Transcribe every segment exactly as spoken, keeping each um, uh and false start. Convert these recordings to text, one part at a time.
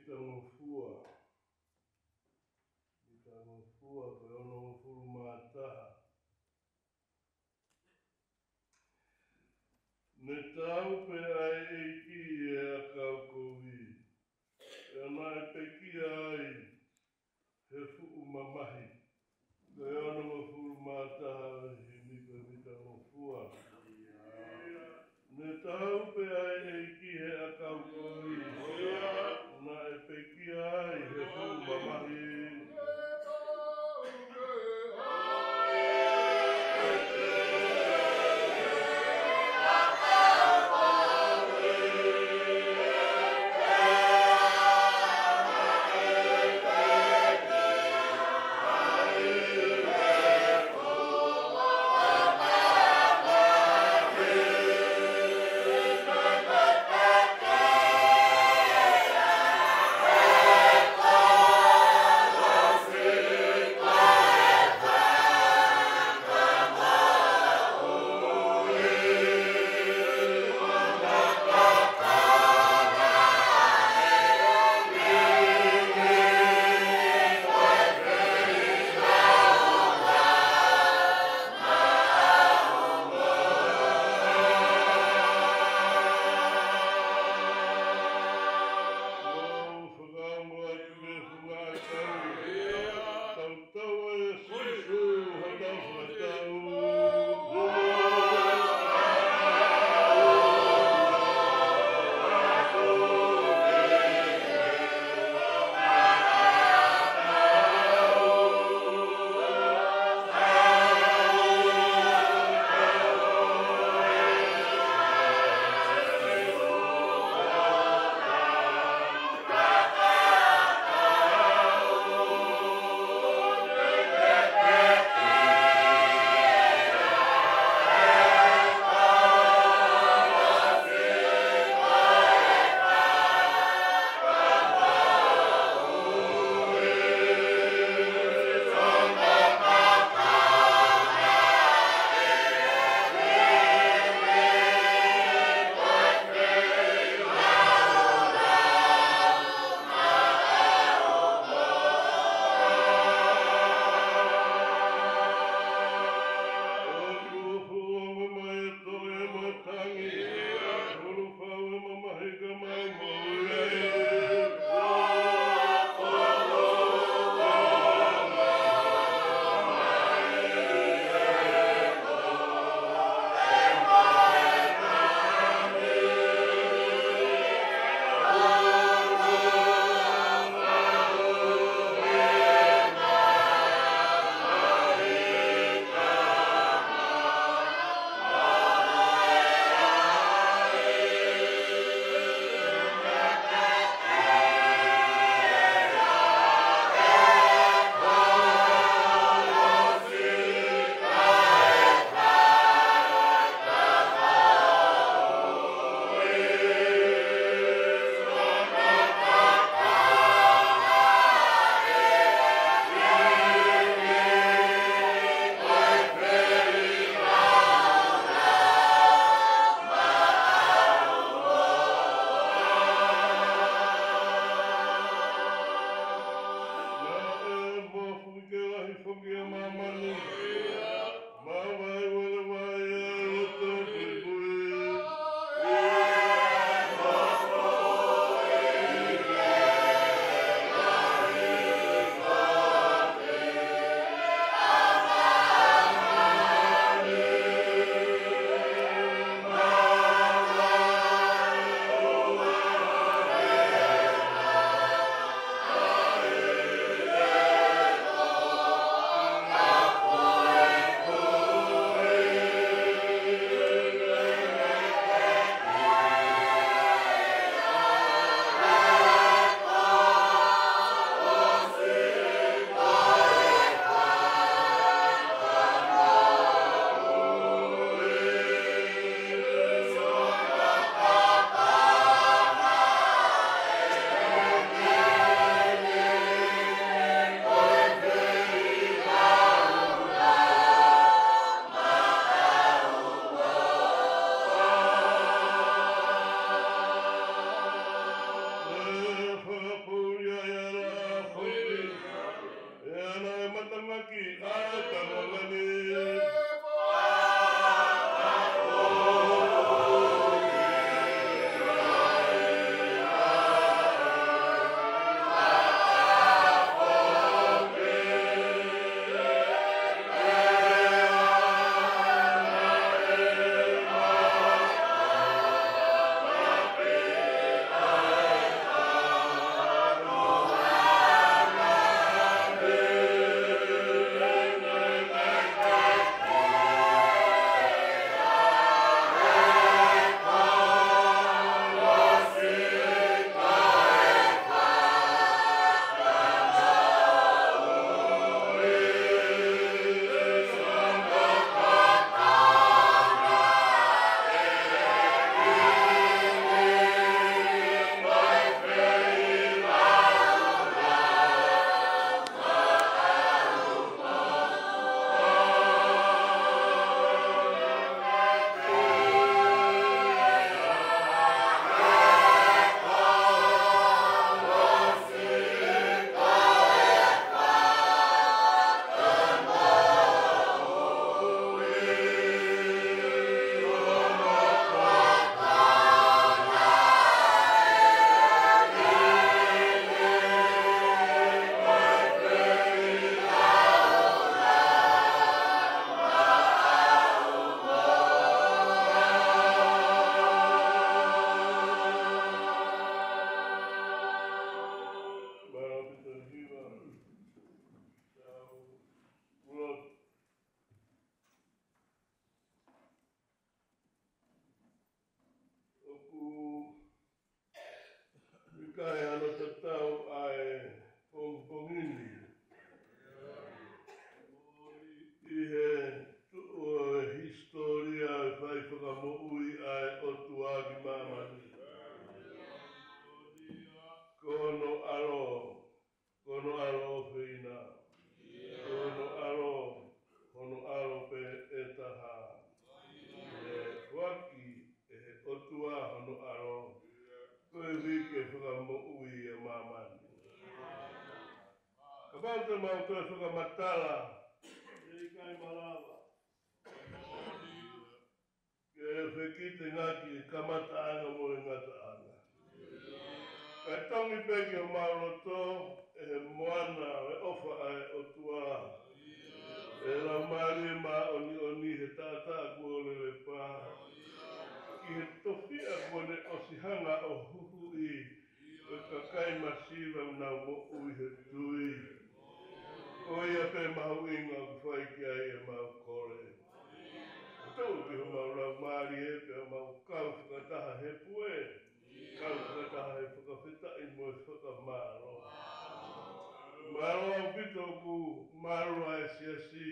Mitangofua. Mitangofua, ko e onongofulu mā taha. Ne tau pē ʻa e ʻEiki ʻi he ʻakau kovi, pea naʻe pekia ai he fuʻu mamahi. Ko e onongofulu mā taha ʻo e himi ko e Mitangofua. Ne tau pē ʻa e ʻEiki he ʻakau kovi, naʻe pekia ai he fuʻu mamahi. fakamoʻui ʻa e ʻOtua ki māmani. Ko hono ʻAlo, ko hono ʻAlo ʻofeina. Ko hono ʻAlo, hono ʻAlo pē ʻe taha. ʻE foaki ʻe he ʻOtua hono ʻAlo koeʻuhi ke fakamoʻui ʻa māmani. Kapau te mau toe fakamatala, ʻe ʻikai malava ke fekitengaki e kamataʻanga mo e ngataʻanga. Kae tongi pē ki homau loto ʻe he moana ʻo e ʻofa ʻa e ʻOtua, ʻe Laumālie Māʻoniʻoni, he taʻataʻa kuo lele pā, ki he tofiʻa kuo ne ʻosi hanga ʻo huhuʻi ʻo e kakai masiva ʻoku nau moʻui he tui. Ko ia pē mahuʻinga ʻoku fai ki ai ʻemau kole. Tuku ki homau laumālie pea mau kau fakataha he puʻe, kau fakataha he fakafetaʻi mo e fakamālō. Mālō ʻaupito ʻoku malu ʻa e siasi.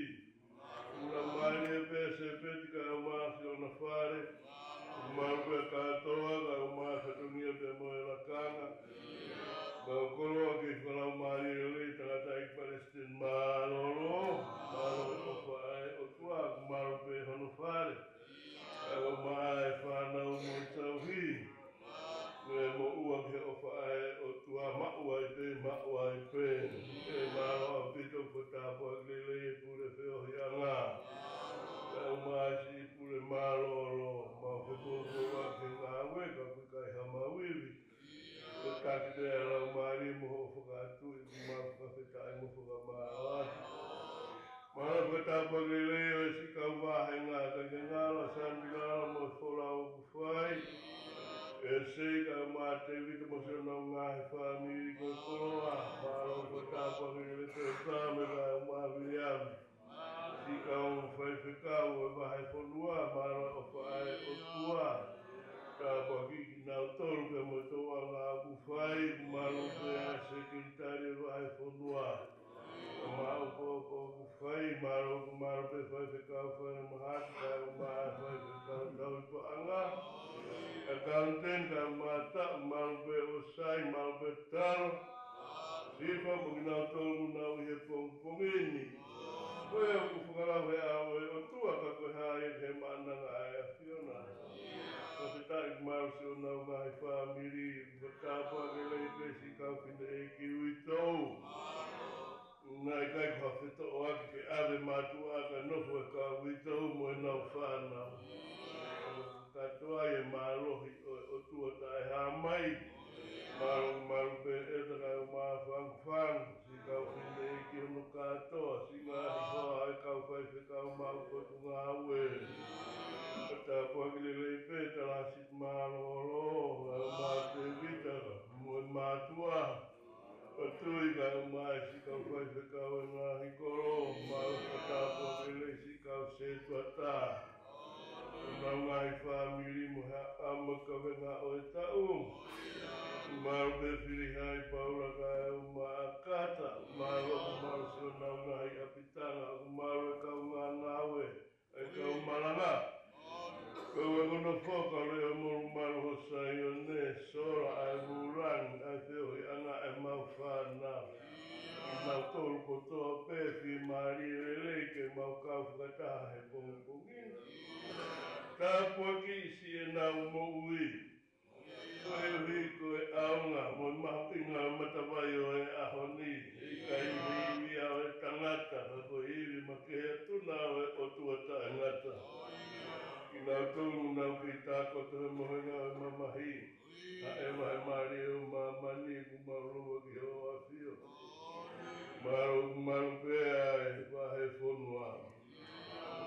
Laumālie pē Sēpeti kae ʻumaʻā siʻona fale. Mālō pē kātoa kae ʻumaʻā e fatongia pea mo e lakanga. Mau koloa ki he fakalaumālie lelei tangataʻeiki palesiteni mālōlō. Mālō e ʻofa ʻa e ʻOtua, mālō pē hono fale. Kae ʻumaʻā e fānau mo e tauhi. Mo e moʻua ki he ʻofa ʻa e ʻOtua, maʻu ai pē, maʻu ai pē. ʻE mālō ʻaupito, fakatāpuaki lelei e pule feohiʻanga. Kae ʻumaʻā siʻi pule mālōlō, mau fepoupouaki he ngāue, ka ʻoku ʻikai ha mau ivi. Ko e taki pē ʻa e Laumālie mo hoʻo fakaʻatuʻi, ʻoku mau fakafetaʻi mo fakamālō atu. Mālō e fakatāpuaki lelei ʻo e siʻi kau vāhenga, ka ke ngalo Sandilala mo e folau ʻoku fai. ʻE Sei kae ʻumaʻā Tēvita mo siʻonau ngaahi fāmili ko e koloa. Mālō e fakatāpuaki lelei pē Same kae ʻumaʻā Viliami. Siʻi kau faifekau ʻo e vahefonua, mālō e ʻofa ʻa e ʻOtua. Tāpuakiʻi kinautolu pea mo e tōʻonga ʻoku fai, mālō pē ʻa e sekelitali ʻo e vahefonua. Kae ʻumaʻā ʻoku, ʻoku, ʻoku fai, mālō, mālō pē faifekau Fale Mahaki, kae ʻumaʻā e faifekau Tauhi Paʻanga. ʻAkauniteni kae ʻumaʻā Taʻu, mālō pē ʻOsai, mālō pē Talo. Sifa mo kinautolu ʻoku nau ʻi he pongipongi ni. Ko ia ʻoku fakalau he ʻao ʻo e ʻOtua, ka ko e hā ia ki he maʻananga ʻa e ʻAfiona. Fakafetaʻi, mālō siʻonau ngaahi fāmili, fakatāpuaki lelei pē siʻi kau fineʻeiki uitou. Naʻe ʻikai ko ha fetoʻoaki ke ʻave mātuʻa ka nofo e kau uitou mo ʻenau fānau. Kātoa ʻi he mālohi ʻo e ʻOtua taʻehāmai. Mālō, mālō pē ʻEta kae ʻumaʻā Fangufangu, siʻi kau fineʻeiki hono kātoa, siʻi ngaahi hoa ʻo e kau faifekau maʻu Potungāue. Fakatāpuaki lelei pē Talasi mālōlō, kae ʻumaʻā Tēvita mo e mātuʻa. ʻO Tui kae ʻumaʻā siʻi kau faifekau ʻo e ngaahi kolo, mālō e fakatāpuaki lelei siʻi kau setuata. Honau ngaahi fāmili mo e haʻa mo e kavenga ʻo e taʻu. Mālō pē Filihai, Paula kae ʻumaʻā Kata, mālō, mālō siʻonau ngaahi ʻapitanga, ʻoku mālō e kaungā ngāue, e kau malanga. Ko e kono foka le o molu malu ho Saione, sola ʻa e vulangi, ʻa e feohiʻanga ʻemau fānau. Kinautolu kotoa pē fiemālie lelei ke mau kau fakataha he pongipongi ni. Tāpuakiʻi siʻenau moʻui. Koeʻuhi ko e ʻaonga mo e mahuʻinga ʻo e matavai ʻo e ʻaho ni, ʻe ʻikai iviivi ʻa e tangata, ka ko e ivi makehe atu na ʻo e ʻOtua taʻengata. Kinautolu ʻoku nau kei tākoto he mohenga ʻo e mamahi, ʻa e vahe mālie ʻo māmani, ʻoku mau loua ki hoʻo ʻAfio. Mālō, mālō pē ʻa e vahefonua.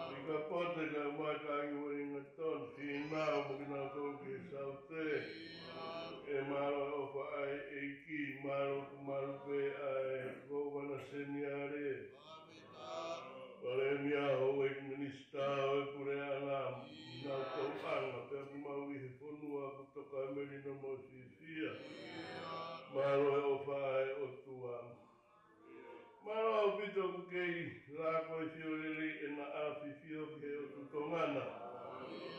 Sikapote kae ʻumaʻā e Kāinga Uelingatoni, Fīnau mo kinautolu ki he Saute. ʻE mālō e ʻofa ʻa e ʻEiki, mālō, mālō pē ʻa e Kōvana Seniale. Palēmia, houʻeiki minisitā ʻo e puleʻanga, kinautolu ʻanga pē ʻoku mau ʻi he fonua ʻoku toka e melino mo e fiefia. Mālō e ʻofa ʻa e ʻOtua. Mālō ʻaupito ʻoku kei lako e fiolelei ʻena ʻafifio ki he ʻotu tongana.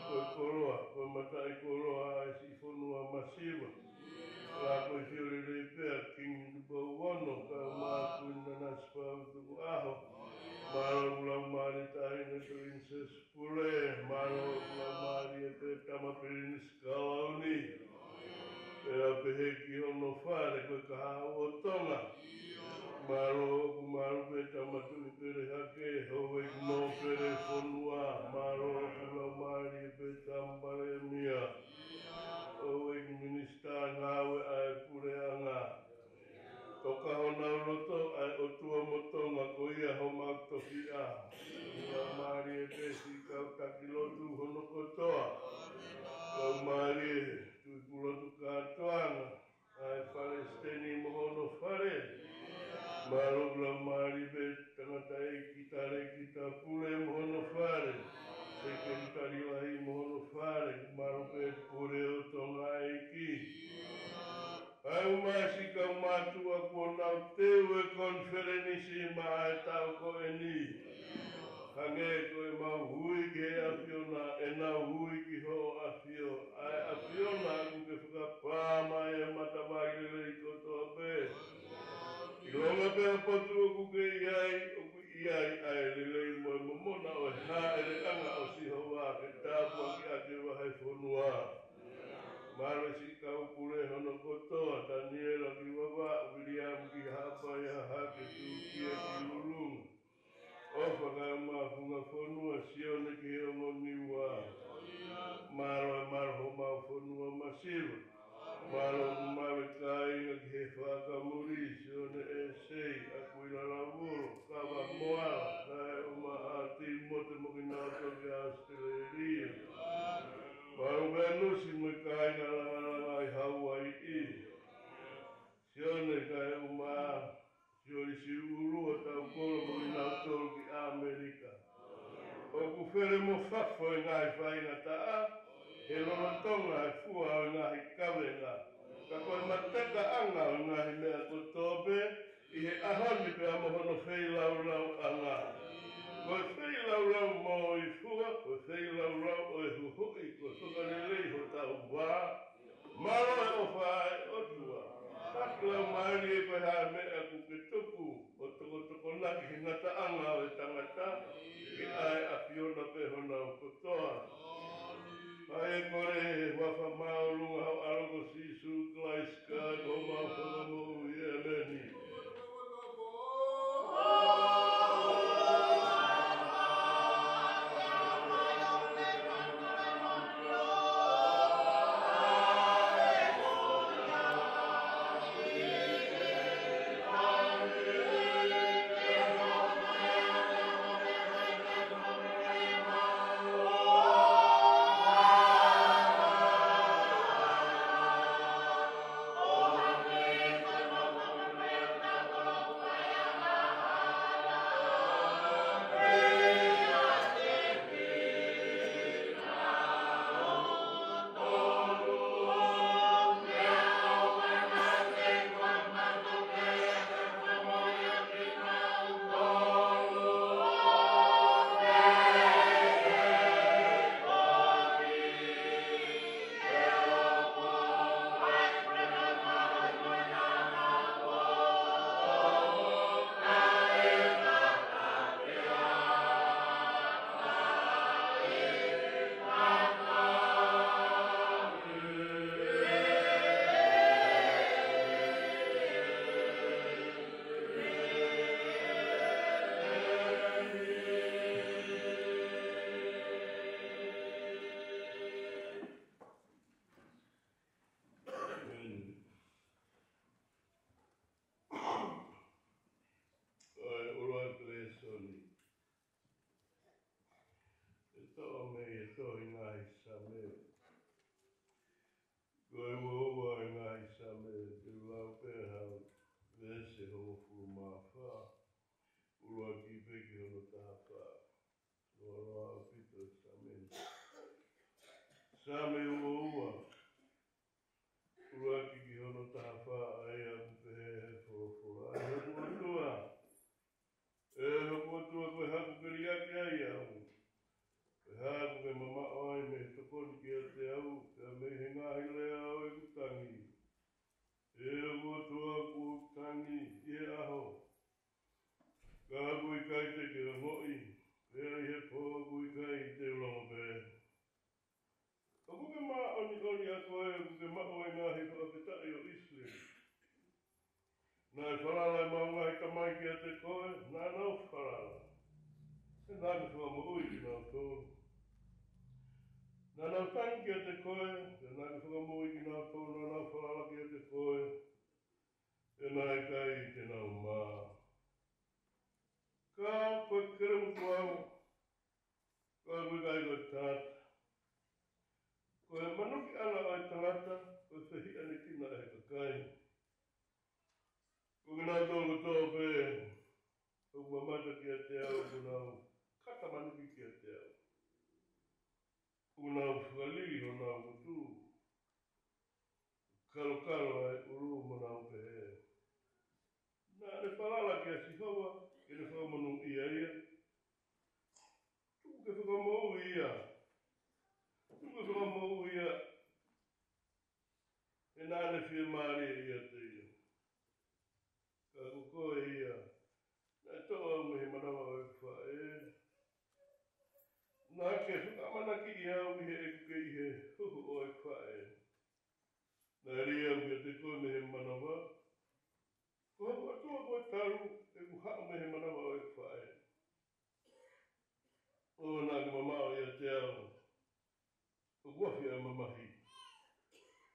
Ko e Mataʻikoloa ʻa e siʻi fonua masiva. Lako ʻi he fielelei pea Kingi Tupou Ono, kae ʻumaʻā Kuini Nanasipauʻu Tukuʻaho. Mālō ʻoku laumālie Taʻahine Pilinisesi Pule, mālō ʻoku laumālie pē Tama Pilinisi Kalauni. Pea pehē ki hono fale ko e kahaʻu ʻo Tonga. Mālō ʻoku mālō pē Tama Tuʻi Pele Hake, houʻeiki nōpele fonua, mālō ʻoku laumālie pē Tama Palēmia, houʻeiki minisitā ngāue ʻa e puleʻanga. Toka honau loto ʻa e ʻOtua mo Tonga ko ia homau tofiʻa. Laumālie pē siʻi kau taki lotu hono kotoa. Laumālie Tuʻi Pulotu Kātoanga, ʻa e Palesiteni mo hono fale. Mālō ʻoku laumālie pē tangataʻeiki, talēkita pule mo hono fale. Sekelitali Lahi mo hono fale. Mālō pē Pule ʻo Tonga ʻEiki. ʻA e ʻū māsi kau mātuʻa kuo nau teu e konifelenisi maʻa e taʻu ko eni. Hangē ko ʻemau ui ki he ʻAfiona, ʻenau ui ki hoʻo ʻAfio, ʻa e ʻAfiona ʻoku ke fakapā mai e matavai lelei kotoa pē. ʻIlonga pē ʻa e potu ʻoku ke ʻi ai, ʻoku ʻi ai ʻa e lelei mo e momona ʻo e hāʻeleʻanga ʻo Sihova, ke tāpuakiʻaki e vahefonua. Mālō siʻi kau pule hono kotoa, Taniela ki Vavaʻu, Viliami ki Haʻapai, Hahake, Tukia ki Lulunga. ʻOfa kae ʻumaʻā Funga Fonua, Sione ki he ongo Niua. Mālō e mālō homau fonua masiva. Mālō ʻoku mālō e kāinga ki he fānau muli, Sione ʻEsei, ʻAkuila Lavolo, Kava Moala, kae ʻumaʻā Timote mo kinautolu ki ʻAositelēlia. Mālō pē Nusi mo e kāinga Langalanga ʻi Hauaiʻi. Sione kae ʻumaʻā Sioli Siuʻulua, Taukolo mo kinautolu ki ʻAmelika. ʻOku fele mo fafo e ngaahi faingataʻa, he lolotonga e fua ʻo e ngaahi kavenga. Ka ko e matekaʻanga ʻo e ngaahi meʻa kotoa pē, ʻi he ʻaho ni pea mo hono feilaulauʻanga. Ko e feilaulau moʻui fua, ko e feilaulau ʻo e huhuʻi, ko e fakalelei hotau vā. Mālō e ʻofa ʻa e ʻOtua. Taki laumālie ko e hā e meʻa ʻoku ke tuku ʻo tokotokonaki he ngataʻanga ʻo e tangata, ke ʻa e ʻAfiona pē honau kotoa. ʻA e kole he huafa māʻolunga ho ʻAlo ko Sīsū Kalaisi ko homau Fakamoʻui, ʻēmeni. ʻUluaki lēsoni. ʻE toʻo mei he tohi Ngaahi Saame. Ko e uaua e Ngaahi Saame, te u lau pē ha veesi hongofulu mā fā, ʻuluaki pē ki hono taha fā. Lōloa ʻaupito e Saame. Saame uaua, ʻuluaki ki hono taha fā, ʻa ia ʻoku pehē he folofola: ʻE hoku ʻOtua, ʻE hoku ʻOtua, ko e hā ʻoku ke liʻaki ai au? Ko e hā ʻoku ke mamaʻo ai mei he tokoni kiate au? Toli ʻa koe ʻoku ke maʻu ʻa e ngaahi fakafetaʻi ʻo ʻIsileli. Naʻe falala ʻemau ngaahi tamai kiate koe, naʻa nau falala, pea naʻa ke fakamoʻui kinautolu. Naʻa nau tangi kiate koe, pea naʻa ke fakamoʻui kinautolu, naʻa nau falala kiate koe, pea naʻe ʻikai te nau mā. Ka ko e kelemutuʻau, ka ko e kai ko e tangata. Ko e manuki ʻana ʻo e tangata, ko e fehiʻanekina ʻe he kakai. Ko kinautolu kotoa pē ʻoku mamata kiate au, ʻoku nau kata manuki kiate au. ʻOku nau fakalili honau ngutu, kalokalo ʻa e ʻulu mo nau pehē: Naʻa ne falala kia Sihova, ke ne fakamonūʻia ia. Tuku ke fakamoʻui ia. Tuku ke fakamoʻui ia. He naʻa ne fiemālie ʻiate ia. Ka ko koe ia, naʻe toʻo au mei he manava ʻo ʻeku faʻē. Naʻa ke fakaʻamanakiʻi au ʻi heʻeku kei ʻi he huhu ʻo ʻeku faʻē. Naʻe lī au kiate koe mei he manava. Ko hoku ʻOtua ko e talu ʻeku haʻu mei he manava ʻo ʻeku faʻē. ʻO naʻa ke mamaʻo ʻiate au, ʻoku ofi ʻa e mamahi,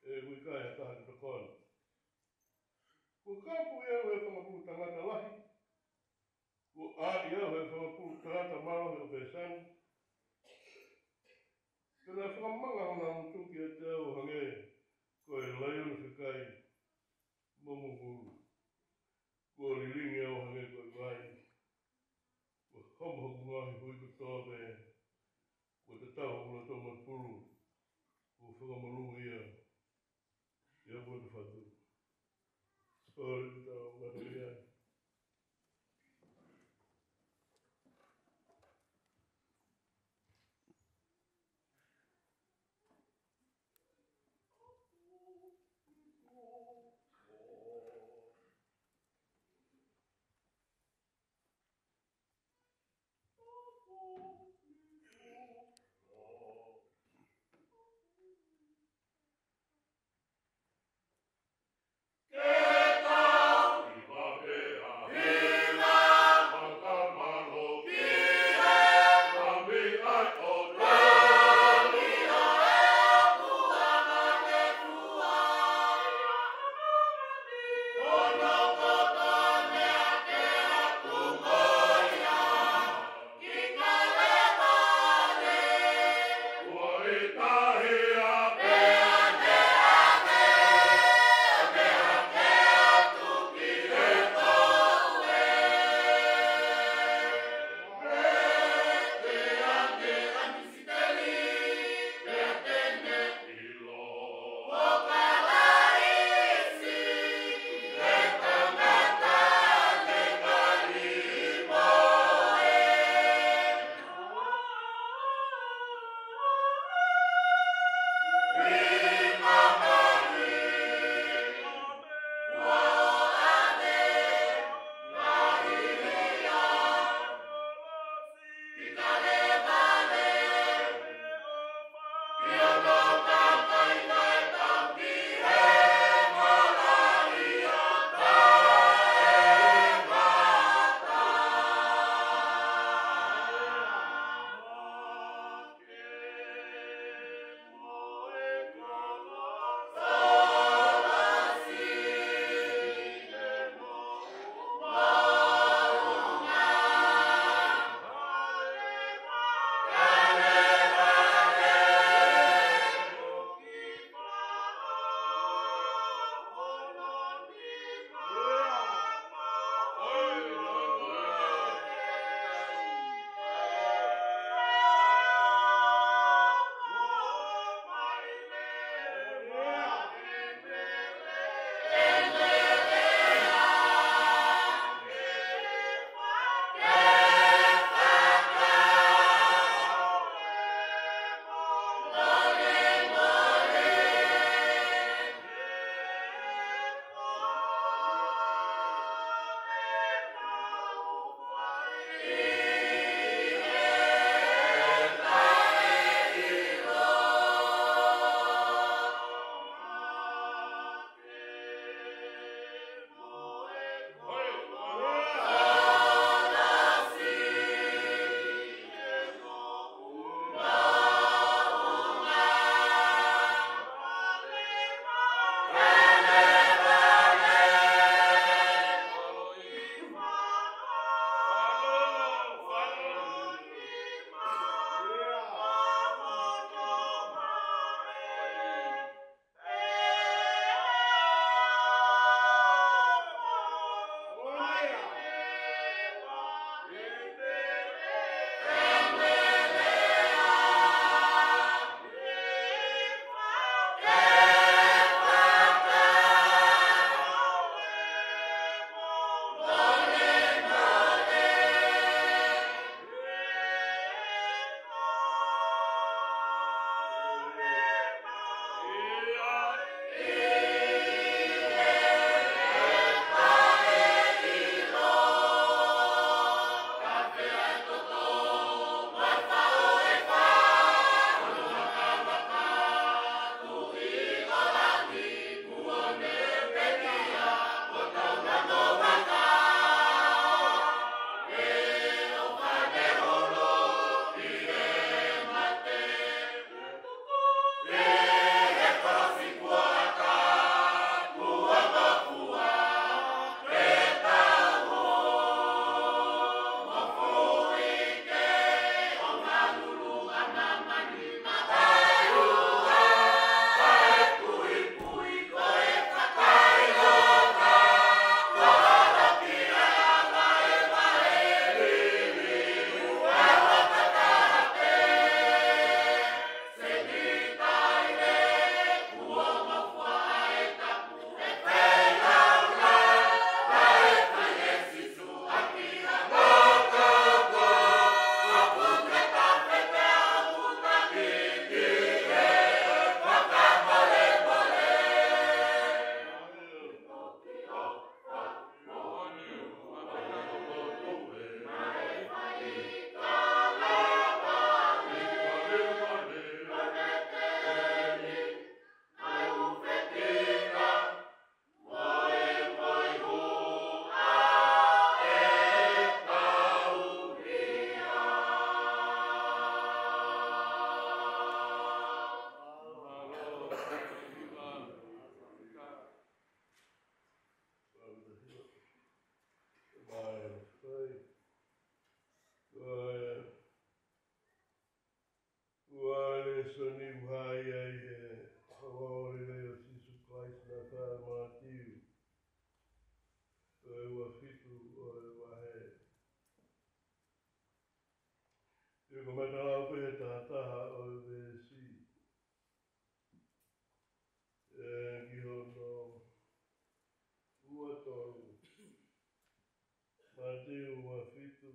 he ʻoku ʻikai ha taha ke tokoni. Kuo kapuʻi au ʻe he fanga pulu tangata lahi, kuo ʻāʻi au ʻe he fanga pulu tangata mālohi ʻo Pēsani. Pea naʻe fakamanga honau ngutu kiate au ʻo hangē ko e laione fekai mo ngungulu. Kuo lilingi au ʻo hangē ko e vai. Kuo homo hoku ngaahi hui kotoa pē. Kuo tatau hoku loto mo e pulu. Kuo fakamonū ia ʻi hoku loto fatu. Sorry, tau ngata ia.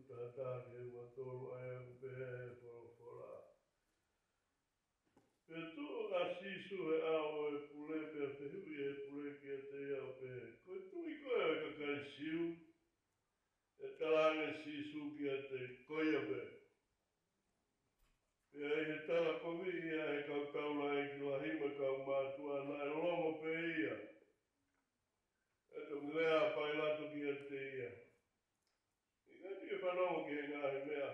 Taha taha ki he ua tolu, ʻa ia ʻoku pehē ʻe he folofola: Pea tuʻu ʻa Sīsū he ʻao ʻo e pule, pea fehuʻi ʻe he pule kiate ia ʻo pehē, Ko e Tuʻi koe ʻo e kakai Siu? Pea talaange ʻe Sīsū kiate ia, Ko ia pē. Pea ʻi he talakoviʻi ia ʻe he kau taulaʻeiki lahi mo e kau mātuʻa, naʻe longo pē ia. Pea toki lea ʻa Pailato kiate ia, ʻIkai te ke fanongo ki he ngaahi meʻa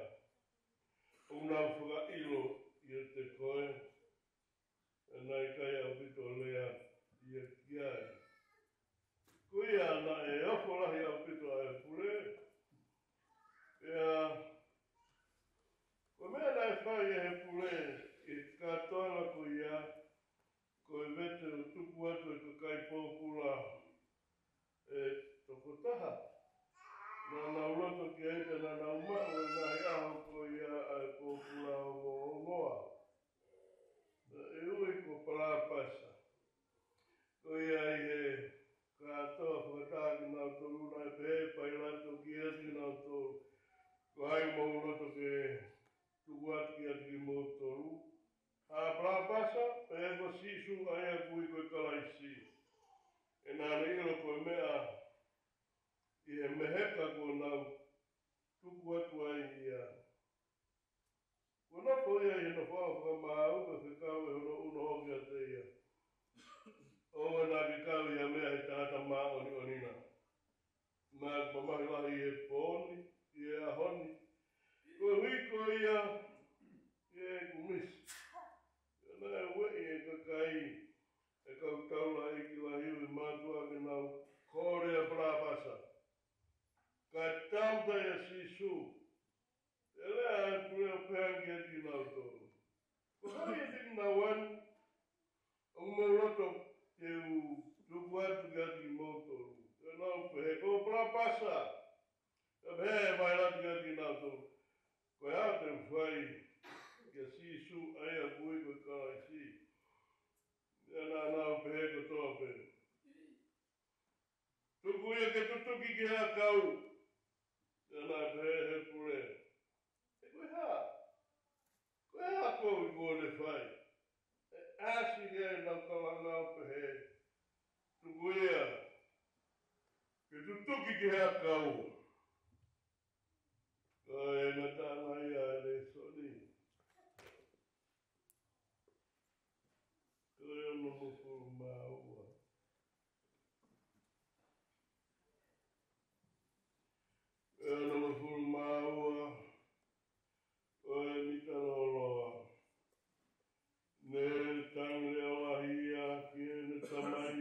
ʻoku nau fakaʻilo ʻiate koe? Pea naʻe ʻikai ʻaupito lea ia ki ai. Ko ia naʻe ofo lahi ʻaupito ʻa e pule. Pea ko e meʻa naʻe fai ʻe he pule ʻi he kātoanga ko ia, ko e vete ʻo tuku atu e kakai pōpula ʻe toko taha. Naʻa nau loto ki ai pea naʻa nau maʻu ʻi he ngaahi ʻaho ko ia ʻa e pōpula ongoongoa, ʻa ia ʻoku ui ko Palāpasa. Ko ia ʻi he kātoa fakataha kinautolu, naʻe pehē ʻe Pailato kiate kinautolu, Ko hai ʻoku mou loto ke tuku atu kiate kimoutolu, ʻa Palāpasa pe ko Sīsū ʻa ia ʻoku ui ko e Kalaisi? He naʻa ne ʻilo ko e meʻa ʻi he meheka kuo nau tuku atu ai ia. Kuo nofo ia ʻi he nofoʻanga fakamāu, pea fekau ʻe hono ʻunoho kiate ia, ʻOua naʻa ke kau ʻi ha meʻa ʻi he tangata māʻoniʻoni na. Naʻa ku mamahi lahi ʻi he pō ni, ʻi he ʻaho ni, koeʻuhi ko ia ʻi heʻeku misi. Pea naʻe ueʻi ʻe he kakai, ʻe he kau taulaʻeiki lahi mo e mātuʻa, ke nau kole ʻa Palāpasa, kae tāmateʻi ʻa Sīsū. Pea lea ʻa e pule ʻo pehē ange kiate kinautolu, Ko hai ʻiate kinaua ni ʻoku mou loto ke u tuku atu kiate kimoutolu? Pea nau pehē, Ko Palāpasa. Pea pehē ʻe Pailato kiate kinautolu, Ko e hā te u fai kia Sīsū ʻa ia ʻoku ui ko e Kalaisi? Pea naʻa nau pehē kotoa pē, Tuku ia ke tutuki ki he ʻakau. Pea naʻe pehē ʻe he pule, He ko e hā? Ko e hā kovi kuo ne fai? ʻE ʻasi ki ai ʻenau kalanga ʻo pehē, Tuku ia ke tutuki ki he ʻakau. Ko e ngataʻanga ia ʻo e lēsoni. Ko e onongofulu mā ua. Ko e onongofulu mā ua ʻo e mita lōloa. Ne tangi leʻo lahi ia ki heʻene tamai,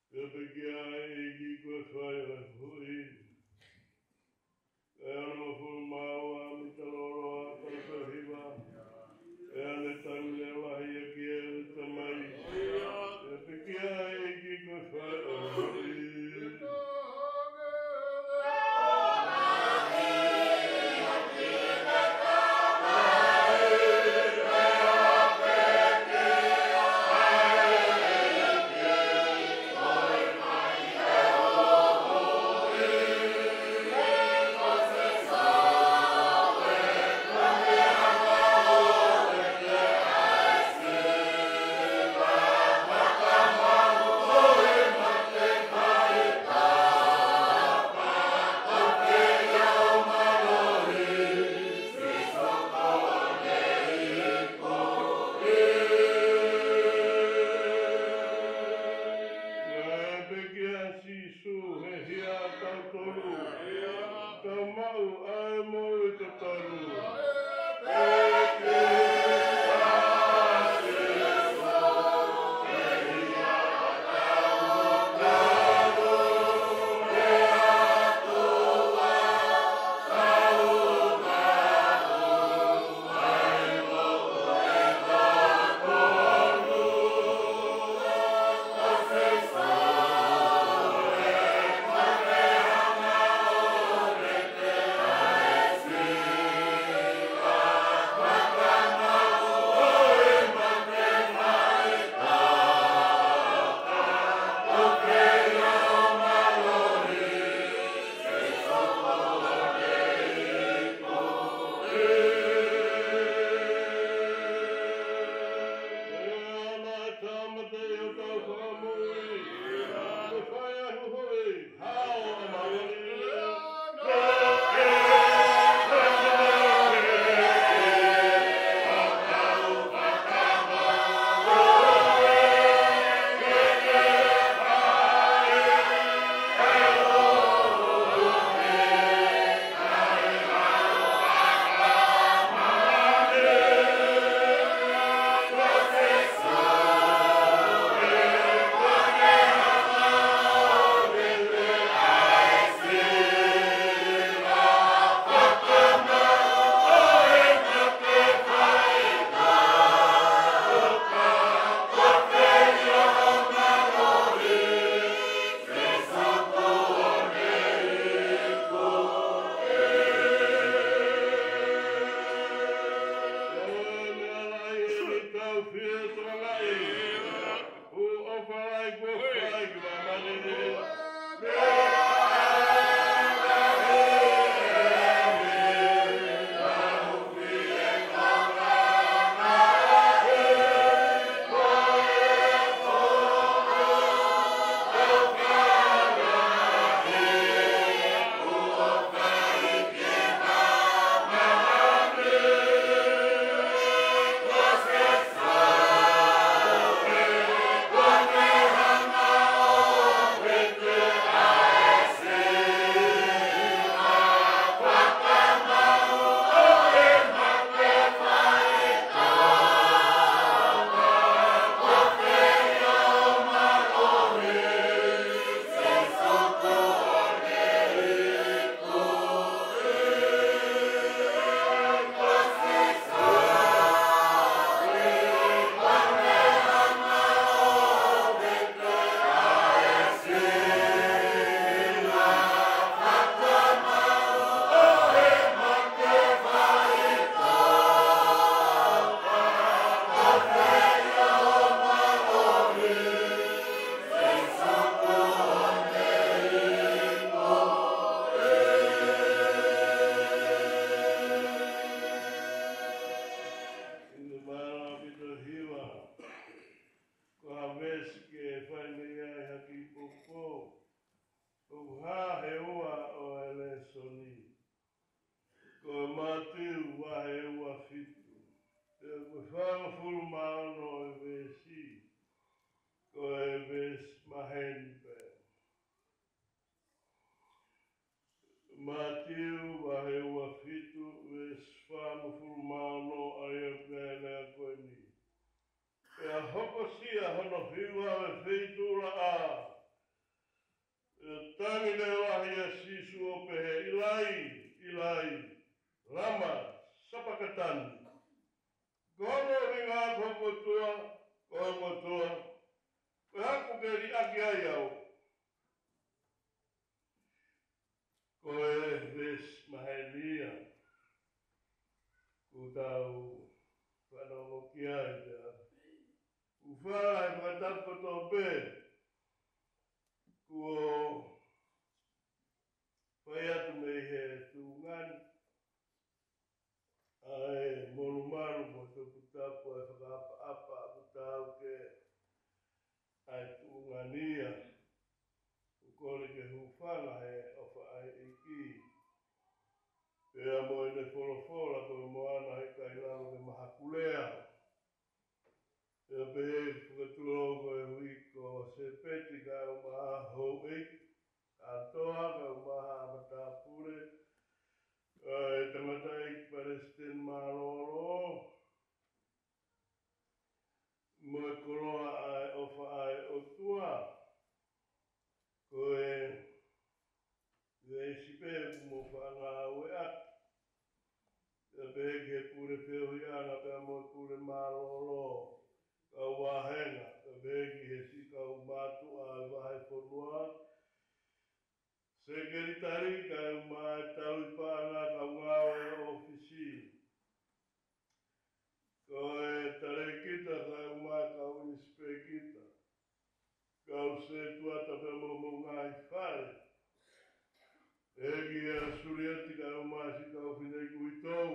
pea pekia ʻa e ʻEiki ko e fai ʻo e huhuʻi. Ko e onongofulu mā ua mita lōloa, taha hiva. Pea ne tangi leʻo lahi ia ki heʻene tamai, pea Sia hono hiva ʻo e feituʻulaʻā. ʻE tangi leʻo lahi ʻa Sīsū ʻo pehē, ʻIlai, ʻIlai, lama sapakatani? Ko hono ʻuhinga, ko hoku ʻOtua, ko hoku ʻOtua, ko e hā ʻoku ke liʻaki ai au? Ko e veesi maheni ia ʻoku tau fanongo ki ai, pea ʻoku fai e fakatapu kotoa pē kuo fai atu mei he tuʻunga ni ʻa e molumalu mo e toputapu, ʻa e fakaʻapaʻapa ʻoku tau ke ʻa e tuʻunga ni ia. ʻOku kole ke hūfanga he ʻofa ʻa e ʻEiki, pea mo ʻene folofola ko e moana he ʻikai lava ke mahakulea. Pea pehē fakatulou ko e hui ko Sepeti kae ʻumaʻā houʻeiki kātoa, kae ʻumaʻā haʻa matāpule, ʻa e tangataʻeiki palesiteni mālōlō, mo e koloa ʻa e ʻofa ʻa e ʻOtua, ko e veesi pē ʻoku mou faʻa ngāueʻaki. Pea pehē ki he pule feohiʻanga pea mo e pule mālōlō, kau vāhenga, pea pehē ki he siʻi kau mātuʻa ʻo e vahefonua, sekelitali kae ʻumaʻā e tauhi paʻanga, kau ngāue ʻōfisi, ko e talēkita kae ʻumaʻā e kau inisipēkita, kau sētuata pea mo homou ngaahi fale. Pehē ki he ʻAsoliati kae ʻumaʻā e siʻi kau fineʻeiki uitou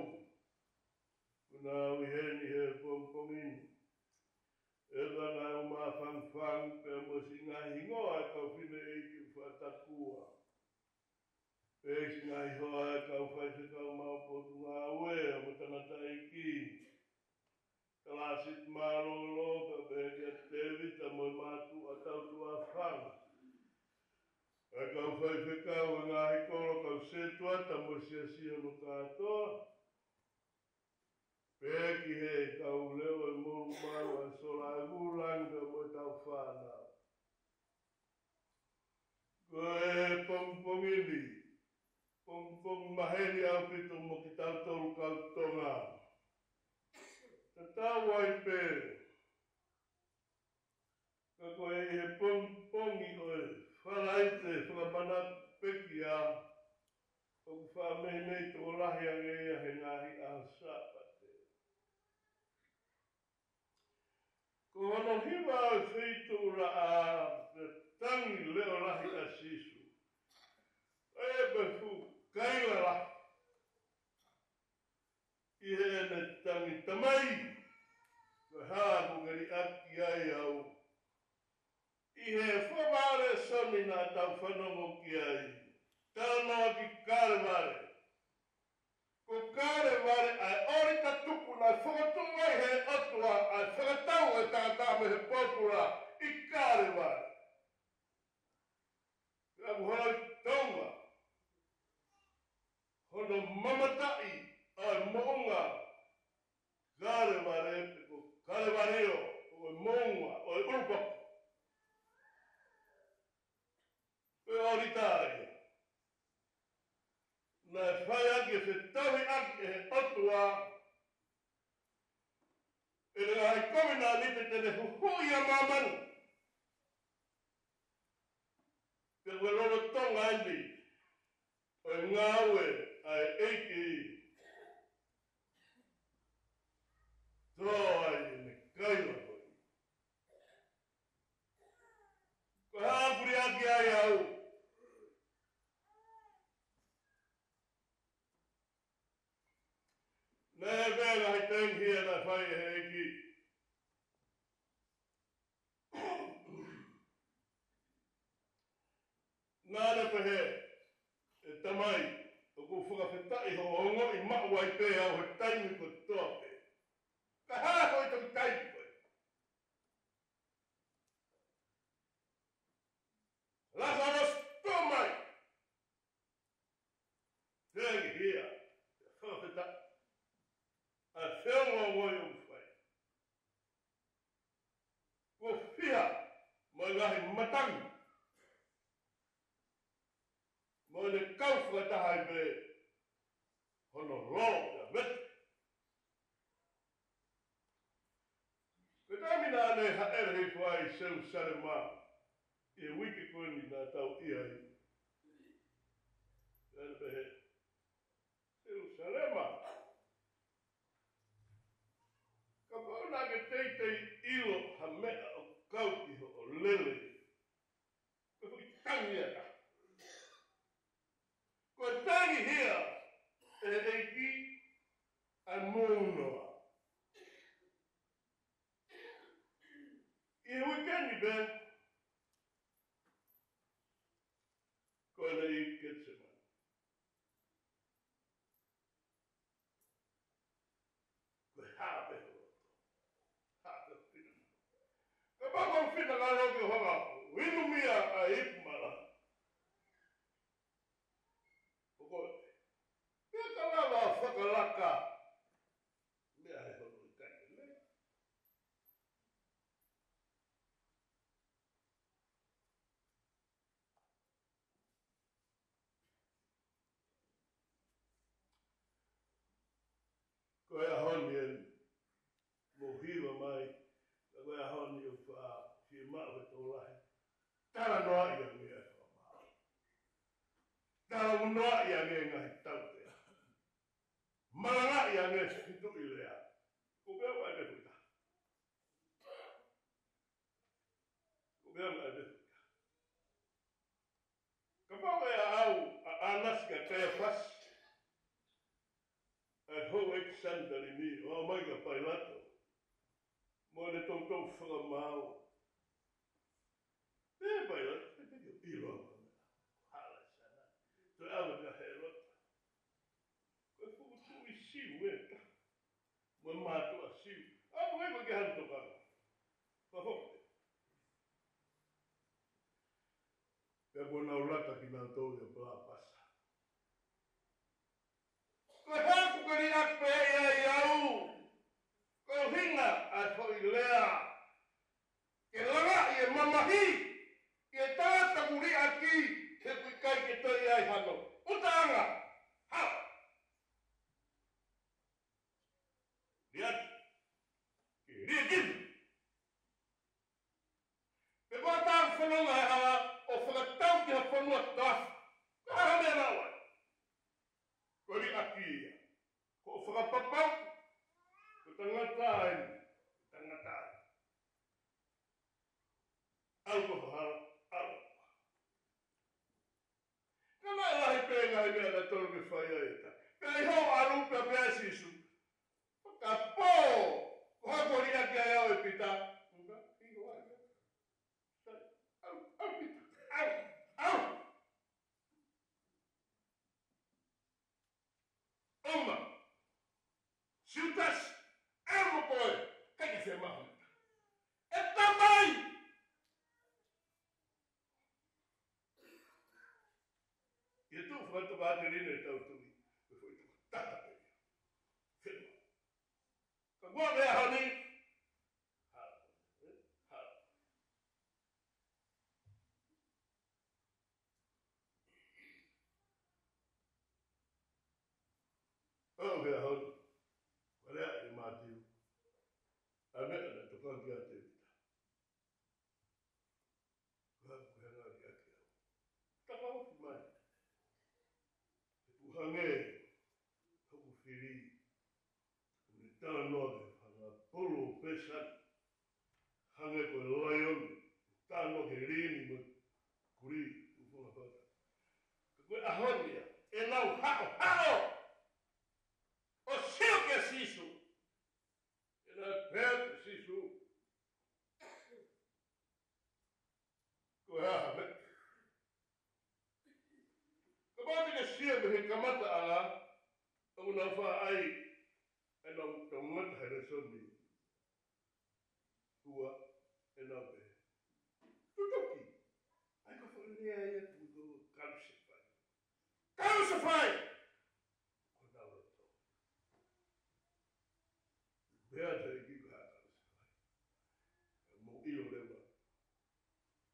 ʻoku nau ʻi heni he pongipongi ni. ʻEta kae ʻumaʻā Fangifangi pea mo e siʻi ngaahi hingoa e kau fineʻeiki ʻoku faʻa takua. Pea siʻi ngaahi hoa e kau faifekau maʻu potungāue mo e tangataʻeiki. Kalāsiti mālōlō, pea pehē kia Tēvita mo e mātuʻa tautuʻa fanga. E kau faifekau e ngaahi kolo, kau sētuata mo e siasi hono kātoa. Pehē ki he kau leʻo e molumalu ʻa e sola ʻo e vūlangi pea mo ʻetau fānau. Ko e pongipongi ni, pongipongi maheni ʻaupito mo kitautolu kau Tonga. Tatau ai pē, ka ko e ʻi he pongipongi ʻo e Falaite Fakamanatu Pekia, ʻoku faʻa meimei tokolahi ange ia he ngaahi ʻaho Sāpate. Ko hono hiva ʻo e feituʻulaʻā, ʻe tangi leʻo lahi ʻa Sīsū. ʻE pehē fuʻu kaila lahi ʻi heʻene tangi, Tamai, ko e hā ʻoku ke liʻaki ai au? ʻI he fakaʻalesoni naʻa tau fanongo ki ai, talanoa ki Kalevale. Ko Kalevale ʻa e ʻōlita tupu naʻe fokotuʻu ai ʻe he ʻOtua ʻa e fakatau ʻo e tangata mei he pōpula ʻi Kalevale. Pea ʻoku hā ʻi Tonga hono mamataʻi ʻa e moʻunga Kalevale, pe ko Kalevalio, ʻo e moʻunga ʻo e ʻUlupaku. Ko e ʻōlita ia naʻe fai ʻaki e fetauhiʻaki ʻe he ʻOtua ʻene ngaahi kovinānite te ne huhuʻi ʻa māmani. Pea ko e lolotonga eni ʻo e ngāue ʻa e ʻEiki, tō ai ʻene kaila ko ē, Ko e hā ʻoku ke liʻaki ai au? Naʻe pehē ʻa e ngaahi taimi hia naʻe fai ʻe he ʻEiki. Naʻa ne pehē, ʻE Tamai, ʻoku ou fakafetaʻi hoʻo ongoʻi maʻu ai pē au he taimi kotoa pē. Ka hā ko e toki taimi ko ē? Lasalosi, tuʻu mai. Tēngi hia, fakafetaʻi ʻa e feongoongo ʻoku fai. tangi. Mo ʻene kau fakataha ai pē hono lō ia mete. Ko e taimi naʻa ne hāʻele hifo ai Selusalema, ʻi he uike ko eni naʻa tau ʻi ai. Naʻa ne pehē, Selusalema, kapau naʻa ke teitei ʻilo ha meʻa ʻoku kau ki hoʻo lele, ko e foʻi tangi ia ka. Ko e tangi ia ʻe he ʻEiki ʻa e mounoa. ʻI he uike ni pē, ko ʻene ʻi Ketisemani. Ko e hā pē ho loto. Hā pē ho finangalo. Kapau ko ho finangalo ke hanga ʻo inu mei ai ʻa e ipu malanga. Ko koe. Pea ka lava fakalaka. Meʻa ʻe hono ʻikai ke lea. Ko e ʻaho ni eni, mou hiva mai, ka ko e ʻaho ni ʻoku fiemaʻu ʻe he tokolahi. Talanoaʻi ange ʻa e fakamaau. Talanoaʻi ange ngaahi tautea. Malangaʻi ange siʻi tuʻi lea. Ko pea ua ʻe futa. Ko pea ua ʻe futa. Kapau ʻe ʻaʻau ʻa ʻAnasi kia Kaiafasi, ʻa e houʻeiki Sanihedilini, ʻo aʻu mai kia Pailato, mo ʻene toutou fakamaau. Pea Pailato, pea pea ʻilo ʻa e meʻa. Hala sana. Toe ʻalu kia Hēlota. Ko e fuʻu tuʻi Siu ē ka. Mo e mātuʻa Siu. ʻA ko e ko ke hanu tokanga. Ka foke. Pea ko nau lata kinautolu ʻia Palapasa. Ko e hā ʻoku ke liʻaki pē ai au. Ko e ʻuhinga ʻa e foʻi lea. Ke langa ʻi he mamahi, ʻi he tangata ʻoku liʻaki, he ʻoku ʻikai ke toe ʻi ai hano ʻuta ʻanga. Hā? Liʻaki. Ke liʻaki. Pea ko e tau fononga ʻe hala, ʻo fakatau ki ha fonua tafu. Ka ha meʻa naua. Ko e liʻaki ia. Ko e fakapapau, ko e tangata eni, ko e tangata eni. ʻAlu ko ha hala, ʻalu. Ka naʻe lahi pē ngaahi meʻa naʻe totonu ke fai ai ʻe ia. Pea ʻi hoʻo ʻalu pē pea Sīsū. Fakapō, ko e hā ʻoku liʻaki ai au ʻe Pita. Nga, ʻi hoʻo ʻalu. ʻAlu, ʻalu Pita, ʻalu, ʻalu. ʻOma. Siutasi, ʻalu mo koe, ʻikai ke fiemaʻu. ʻE Tamai! ʻI he tuʻu fakatokāteline ʻetau tuʻi, ko e foʻi tuʻi tata pē ia. Fiemaʻu. Ka kuo lea honi, hala, ē? Hala. ʻO, ke ʻaho ni. Ko e lea ʻa Mātiu. ʻA e meʻa naʻe tokanga ki ai ʻa Tēvita. Ko e hā ʻoku ke hanga ʻo liʻaki au. Takaofi mai. He ʻoku hangē hoku fili. ʻOku ne talanoa ki he fanga polo pēsani. Hangē ko e laione, talanoa ki he liʻi ni mo e kulī, ʻufunga fata. Ka ko e ʻaho ni ia, ʻe nau haʻohaʻo ʻo sio kia Sīsū. ʻE nau pehē kia Sīsū. Ko e hā ha meʻa. Kapau te ke sio mei he kamataʻanga, ʻoku nau fai ai, ʻenau tau ngata he lēsoni. Ua, ʻenau pehē. Tutuki. ʻAi ko e foʻi lea ia ʻoku ko kalusefai. Kalusefai! Ko nau loto. Pea te ki ka kalusefai. Mo ʻilo leva.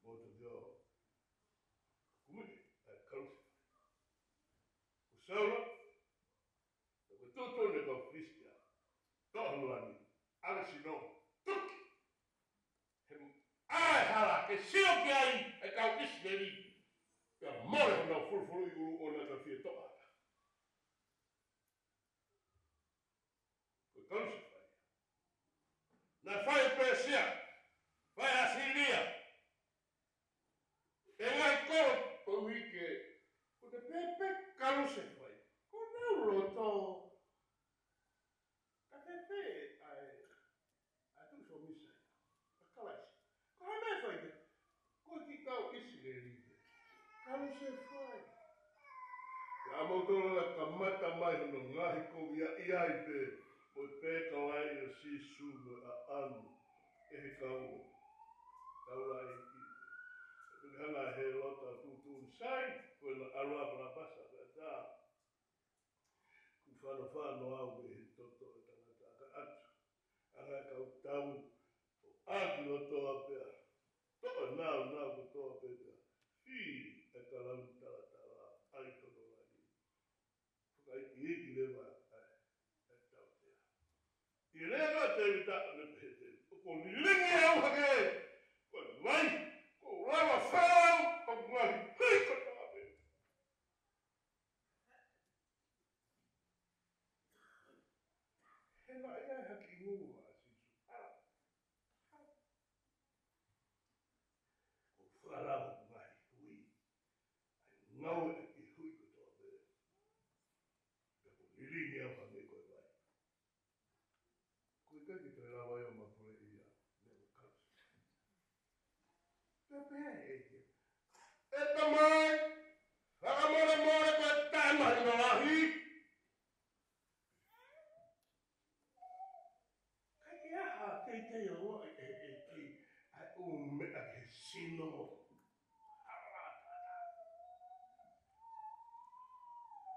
Mo te taula, ʻoku tuʻutuʻuni e kau Filisitia, toʻo hono langi, ʻave sino, tuki. He ʻa e hala ke sio ki ai e kau ʻIsileli, pea mole honau fulufuluʻi ʻulu ʻo nau fie toʻa. Ko e kalusefai. Naʻe fai ʻe Pēsia, fai ʻe ʻAsīlia. ʻE ngaahi kolo koeʻuhi ke, ko e pēpē kalusefai. Ko ʻenau loto. Ka pēpē ʻa e, ʻa e tuʻi fōmisa ia. ʻA Kalaisi. Ko e hā e meʻa ʻe fai ki ai? Ko e kiʻi kau ʻIsileli. Kalusefai. Ka ʻamoutolu ʻe kamata mai hono ngaahi kovi ia ʻi ai pē, mo e pēkalaʻi ʻo Sīsū mo e ʻaʻanu ʻe he kau taulaʻeiki. ʻE toki hanga ʻe Hēlota ʻo tuʻutuʻuni sai, ko ʻena ʻalu ʻa Palapasa, pea tā. Kuo fanofano au mei he toto ʻo e tangata ʻakaʻatu. Anga e kau tau, ʻo ʻaki lotoa pea. Toʻo nāunau kotoa pē pea. Fili e kalauni talatala, ʻai hono langi. Fakaikiiki leva ʻa e, ʻa e tautea. ʻI he lea ʻa Tēvita, ʻo ne pehē ʻe Tēvita, ʻoku ou lilingi au hake, ko e vai, ʻoku ou lava fai au, ʻoku ou ngaahi hui kotoa pē. He naʻe ʻi ai ha kiʻi ngulu ʻa Sīsū. ʻOku ou lava ʻo ngaahi hui. ʻAi ngāue ʻa e kiʻi hui kotoa pē. Pea ʻoku ou lilingi au hangē ko e vai. ʻOku ʻikai ke toe lava ia ʻo mapuleʻi ia. Never comes. Pea pehē ʻe ia, ʻE Tamai, fakamolemole ko e taʻe mahino lahi. Ka ʻi ai ha teitei ʻo ʻai ʻe he ʻEiki ʻa e ʻū meʻa ki he sino.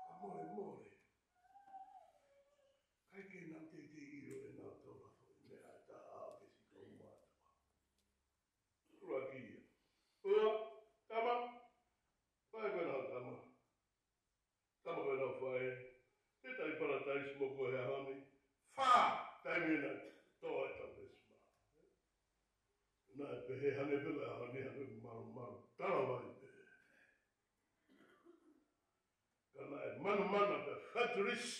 Fakamolemole. ʻIkai ke nau teitei ʻilo ʻe nautolu ha foʻi meʻa ʻe taha ʻo ke sika uma atu. ʻUluaki ia. Ua, tama. Fai ko ena tama. Tama ko ena fai. Te tai Palataisi mo koe he ʻaho ni. Fā, taimi ena tō e tau vesima. Naʻe pehē hangē pē ko e ʻaho ni hangē malumalu. Talavai pē. Ka naʻe manamana pē faturisi.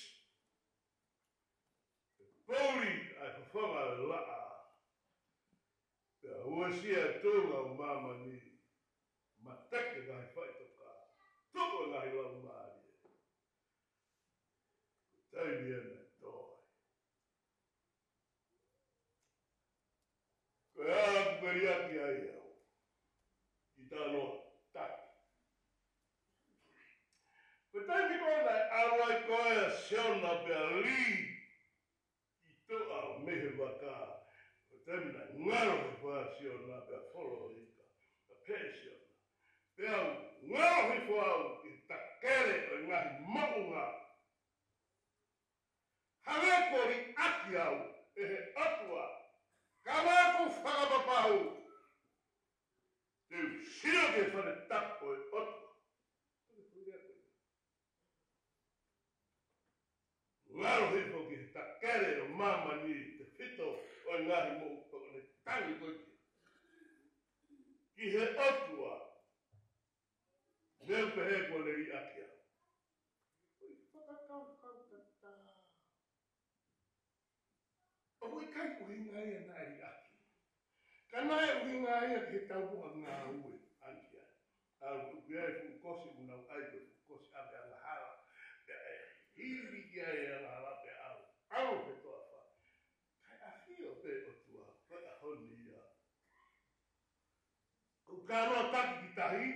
Pē pouli ʻa e fofonga ʻo e laʻā. Pea uesia e tuʻunga ʻo māmani. Mateke ngaahi faʻitoka. Tuku e ngaahi laumālie. Ko e taimi ena ʻe tō ai. Ko e ʻaho ʻoku liʻaki ai au. ʻI tano taki. Ko e taimi ko ē naʻe ʻalu ai ko ē ʻa Siona pea lī ʻi tuʻa mei he vaka. Ko e taimi naʻe ngalo hifo ai ʻa Siona pea folo ika. Pea pehē ʻe Siona, pea u ngalo hifo au ki he takele ʻo e ngaahi moʻunga. Hangē kuo liʻaki au ʻe he ʻOtua, ka naʻa ku fakapapau te u sio ki he fale tapu ʻo e ʻOtua. Ngalo hifo ki he takele ʻo māmani tefito ʻo e ngaahi moʻunga, ʻo ne tangi ko ē ki he ʻOtua. Naʻa ku pehē kuo ne liʻaki au. ʻOku ʻikai ʻuhinga ia naʻe liʻaki. Ka naʻe ʻuhinga ia ki he taumuʻa ngāue ʻaki ai. ʻA ʻoku ʻi ai e fuʻu kosi ʻoku nau ʻai ko e fuʻu kosi ʻave angahala. Pea ʻe hili ki ai e angahala pea ʻalu. ʻAlu he toafa. Kae ʻafio pē ʻOtua, ko e ʻaho ni ia. ʻOku ka noa taki ki tahi.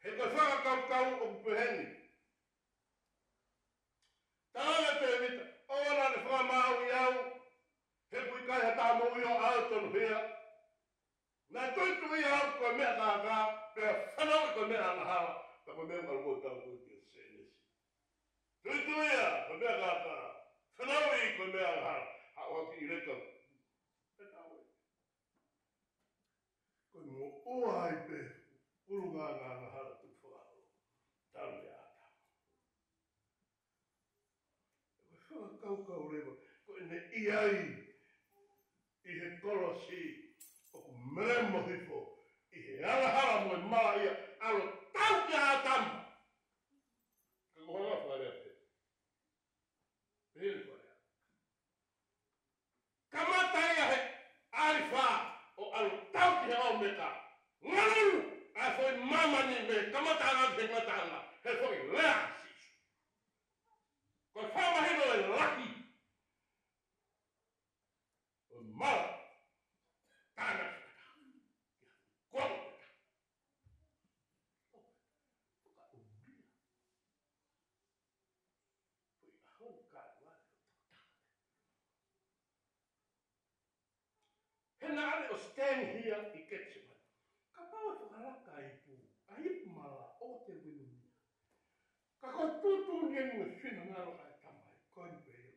He ko e fakakaukau ʻoku peheni. Tala ʻe Tēvita, ʻoua naʻa ne fakamaauʻi au, he ʻoku ʻikai ha taha moʻui ʻo aʻu tonuhia. Naʻe tuitui au ko e meʻa kākā, pea fanauʻi ko e meʻa angahala, pea ko e meʻa ʻoku ʻalu ko ē ʻo tau ko ē ki he sēnesi. Tuitui au ko e meʻa kākā, fanauʻi ko e meʻa angahala, haʻu ʻo kiʻi leka. Pea tau ē. Ko e moʻua ai pē, ʻulungaanga angahala tuʻu fakahā. Kaukau leva, ko ʻene ʻi ai ʻi he kolosi, ʻoku melemo hifo ʻi he angahala mo e malaʻia, ʻalu ʻo tautea ʻa ʻĀtama. Ka ko e hā e fakalea pē? Pehē ni ko e lea. Kamata ia he ʻAlifa ʻo ʻalu ʻo tautea ʻa ʻŌmeka. Ngalu ʻa e foʻi māmani mei he kamataʻanga ki he ngataʻanga, he foʻi lea ʻa Sīsū. Ko e fakamahino e lahi ʻo e mala, tānaki fakataha, kuonga fakataha. Fakaʻulia. Foʻi ʻaho ni ka ua. He naʻa ne ʻosi tenihia ʻi Ketisemani. Kapau ʻe fakalaka ʻa e ipu, ʻa e ipu mala ʻo te winu mia. Ka ko e tuʻutuʻuni eni mo e finangalo ʻa e Tamai, ko eni pē ia.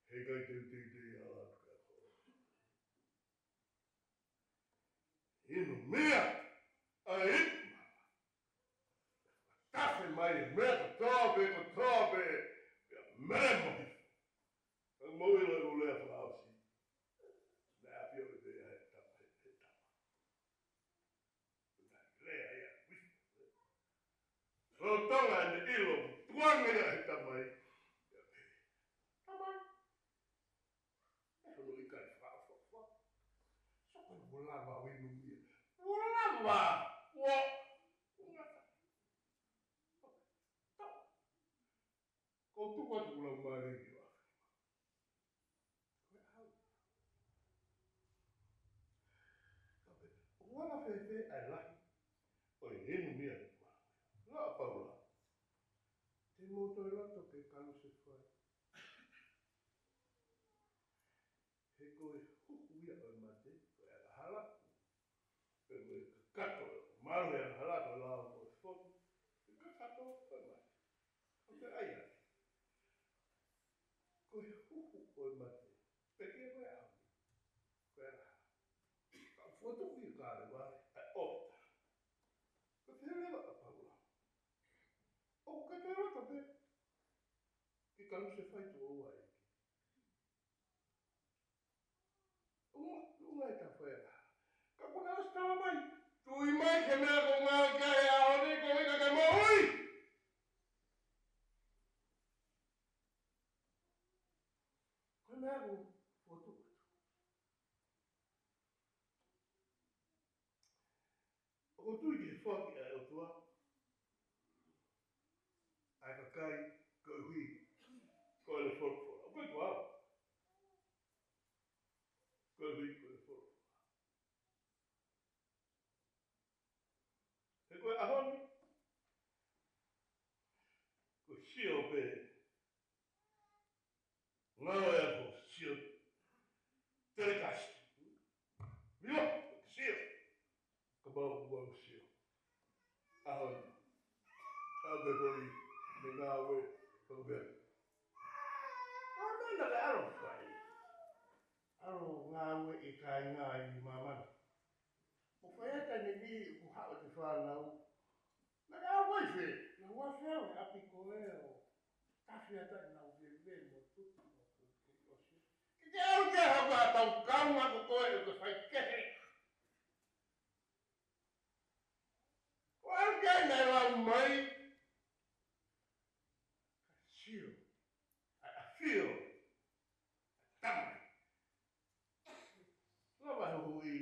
Heʻikai te u teitei ala atu ki he ʻaho. Inu mia ʻa e ipu mala. Tafe mai e meʻa kotoa pē, kotoa pē, pea melemo hifo. Ka mou ʻilo e ʻū lea fakaʻosi. Naʻe ʻafioʻi pē ʻe he Tamai, ʻe he Tamai. Naʻe lea ia, whisper. Lolotonga ʻene ʻilo, tukuange ia ʻe he Tamai. Tamai. ʻE hono ʻikai fakaʻofoʻofa. Sio ko e ʻoku lava ʻo inu mia. ʻOku lava, ʻo, ʻo ngata. Tau. Ko e tuku atu ʻoku lau mālie ki ʻapi. Ko e ʻaho. Ka pehē, ʻoku anga fēfē ʻa e lahi ʻo e inu mia ʻa e Tamai? Lau ʻa Paula. Te mou toe loto ke kalusefai. He ko e huhu ia ʻo e mate, ko e angahala. Pea ko e kakato, malu e angahala, ko e lao ko e foki. Ko e kakato, ko e mate. ʻOku te ʻai ake. Ko e huhu ʻo e mate. Pea ko e ʻaho ni. Ko e angahala. Ka fotu ki ka le vale, ʻa e ʻota. Ko e pehē leva ʻa Paula. ʻOku ke toe loto pē ke kalusefai tuʻo ua ʻEiki. Unga, unga e tafaela. Ka kuo ne ʻosi tala mai. Tui mai ki he meʻa ʻoku ou ngāueʻaki ʻi he ʻaho ni, koeʻuhi ka ke moʻui. Ko e meʻa ʻoku fotu atu. ʻOku ou tui ki he foaki ʻa e ʻOtua ʻa e kakai koeʻuhi ko ʻene folofola. ʻOku ʻikai ko au. Koeʻuhi ko ʻene folofola. He ko e ʻaho ni, ko e sio pē. Ngalo e ako sio. Telikasi. Mio, sio. Kapau ʻoku sio. ʻAho ni. ʻAho ni ko e ngāue. Ko e. ʻAho ni naʻe ʻalu fai. ʻAlu ngāue ʻi he kāinga ʻi māmani. Mo fai ata ni ni ʻoku haʻu ʻa e fānau. Naʻe ʻalu ai fē, naʻe ʻalu ai fē ʻo ʻapi ko ē ʻo tafi ata ʻenau veve mo tutu mo tutu ʻosi. Ke ke ʻalu ke hapa tau kaunga ko koe ʻo ke fai kehe. Ko e ʻalu ke naʻe lau mai. Ka sio, ʻa e ʻafio, ʻa e Tamai. Lava huhuʻi.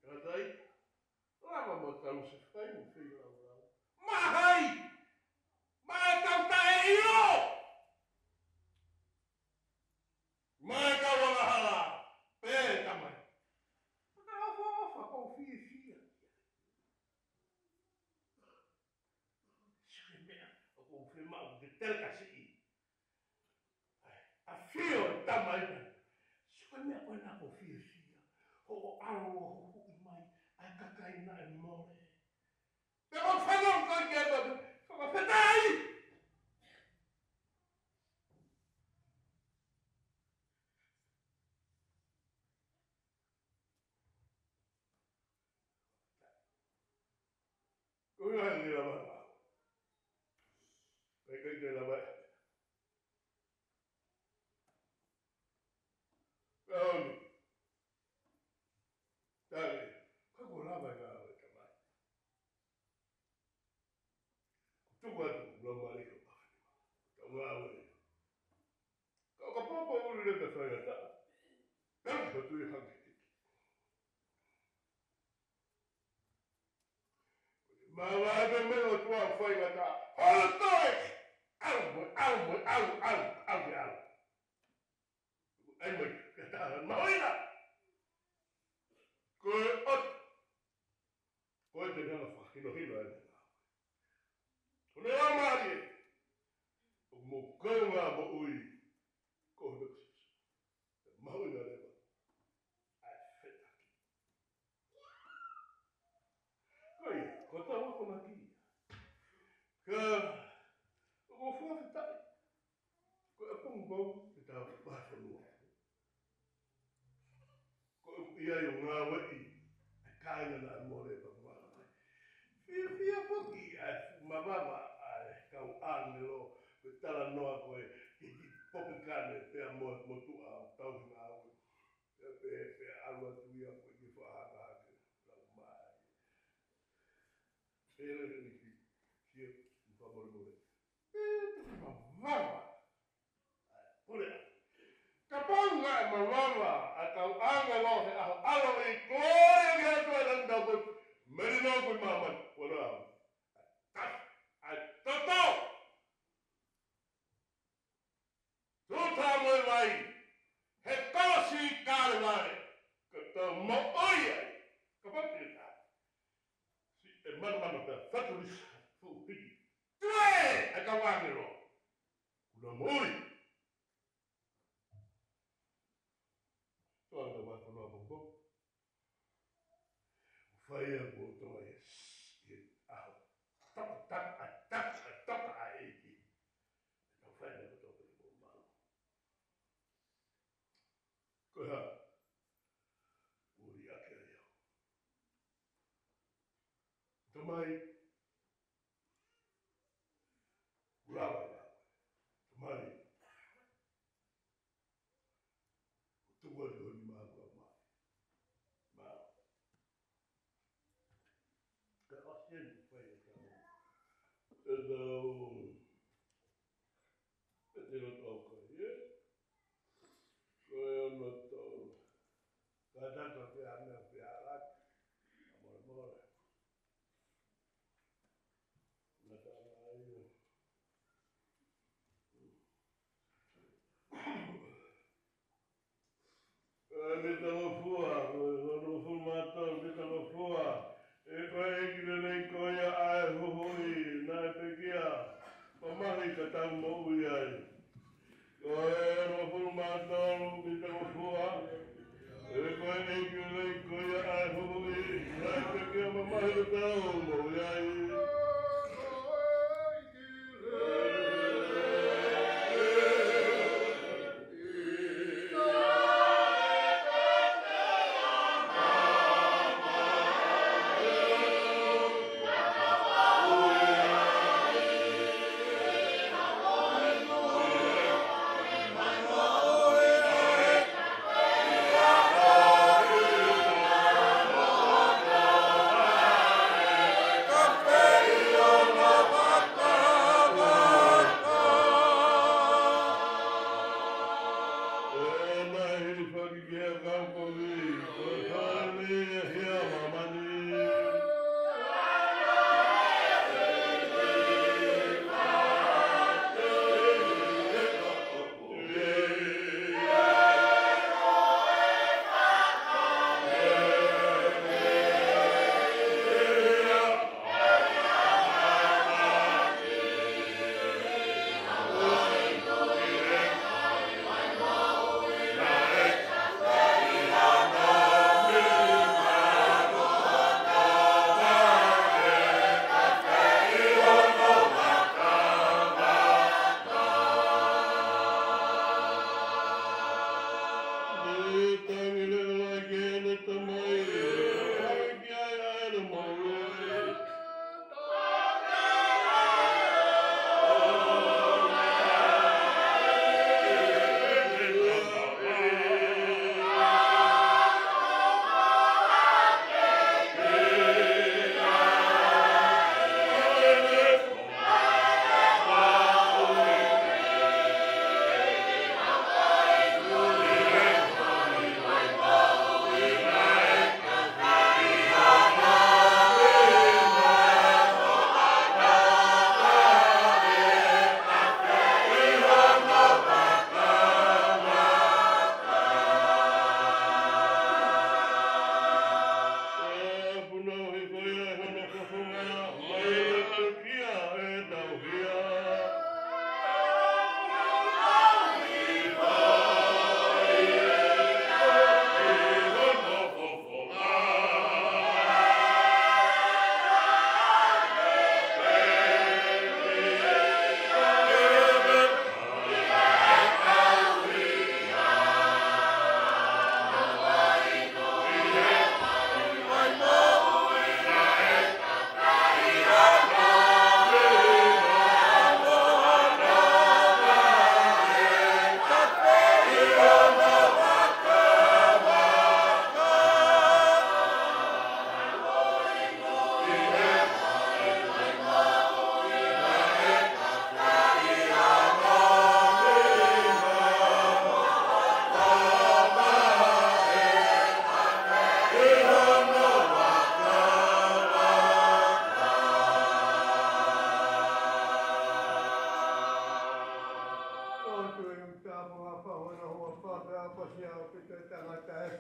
Kātaki. Lava mo kalusefai mo feilaulau. Mahai. Mahai tau taʻeʻilo. Mahai kau angahala. Pē Tamai. Fakaʻofoʻofa ko e fiefia. Sio ki he meʻa ʻoku ou fiemaʻu ke telikasiʻi. ʻAfio e Tamai. Sio ki he meʻa ko ena ʻoku ou fiefia. Hoʻo ʻalu ʻo huhuʻi mai ʻa e kakai naʻe mole. Pea ʻoku ou fanongo ki ai pē, fakafetaʻi. Ko e ngaahi lava. Pea ʻikai ke lava. Taʻoni. Tale, ka ko lava e ngāue, Tamai. Tuku atu, lau mali ka pafi. Tau ngāue. Ka, ka papa uli le ka fai ata. Tau ka tui hake. Ma wa ake me o tua fai ata. Holo toe! Au, au, au, au, au, au. Ai mai, ka taha, mahuʻinga. Ko e ʻotu. Ko e te nana fakahinohino ai. Ko ne la mali e. ʻO mo kau ngā moʻui. Ko hono Sīsū. Mahuʻinga leva. Ai fetaki. Ko ia, ko tau ako na ki. Ka, ko fua ke tai. Ko e pongipongi, ke tau pafonua. Ko e ia i o ngāueʻi, e kāinga na mole pa mala mai. Fia, fia foki, ʻa e mavava, ʻa e kau ʻāngelo, ko e talanoa ko e, ki, ki poki kane, pea mo, mo tuʻa, tau ngāue. Pea, pea, pea ʻalu atu ia ko e ki fakahakahake, lau mai. Pea lele ni ki, kia, mo fakamolemole. Pea te mavava. Pule. Kapau naʻe mavava, ʻa e kau ʻāngelo he ʻaho ʻaloʻi, glory ki he ʻOtua ʻi langi tapu, melino ki māmani, kuo nau. ʻAi, ʻai, toto! Tuta mo e vai, he kolosi Kalevale, ka tau moʻui ai, ka pati ka. Siʻi e manamana pea fatu lisa, fuʻu hiki. Tue, ʻa e kau ʻāngelo. Kuna moʻui. Toa ka wa kono a pongipongi. Fai a ko toa e s-, e aho. Taka, taka, taka, taka ʻa e ʻEiki. Tau fai na ko toa ko malu. Ko e hā? Uri ake ai au. Tamai. Ulawa ia. Tamai. Tuku atu honi mā kua mai. Mā. Ka ʻosi eni fai e tau. E tau. E te loto au kai, ē? Ko e ono tolu. Ka tata pea mea pea laki. Mole mole. Ngata mai. ʻE, mita ngofua, ko e onongofulu mā tolu, mita ngofua. ʻE ko e ʻEiki lelei ko ia ʻa e huhuʻi, naʻe pekia, mamahi ka tau moʻui ai. Ko e onongofulu mā tolu, mita ngofua. ʻE ko e ʻEiki lelei ko ia ʻa e huhuʻi, naʻe pekia, mamahi ka tau moʻui ai.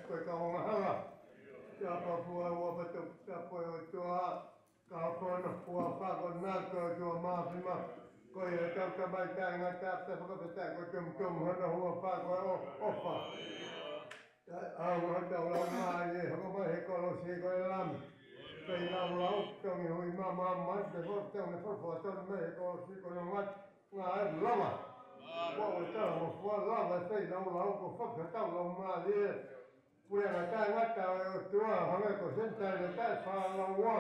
Ko e kau angahala. Tapua ua patu, tapu ʻe ʻOtua. Ka ko hono huafa ko ena ko e ʻOtua Māfimafi. Ko ia ʻetau Tamai taʻengata pea fakafetaʻi ko e tomutomu hono huafa ko e ʻo-, ʻofa. ʻA, ʻa, ʻa, tau lau mai ē, hoko mai he kolosi ko e Lami. Pea ʻi he lau, tongi hui mama, mate, ʻo tau ne folofola tonu mai he kolosi ko e ngaahi, ngaahi lava. Ko e tau mo fua lava, pea ʻi he lau ko e fakatau lau mai ē. Puleʻanga taʻengata ʻo e ʻOtua, hangē ko Senitaile taʻefaʻalaua.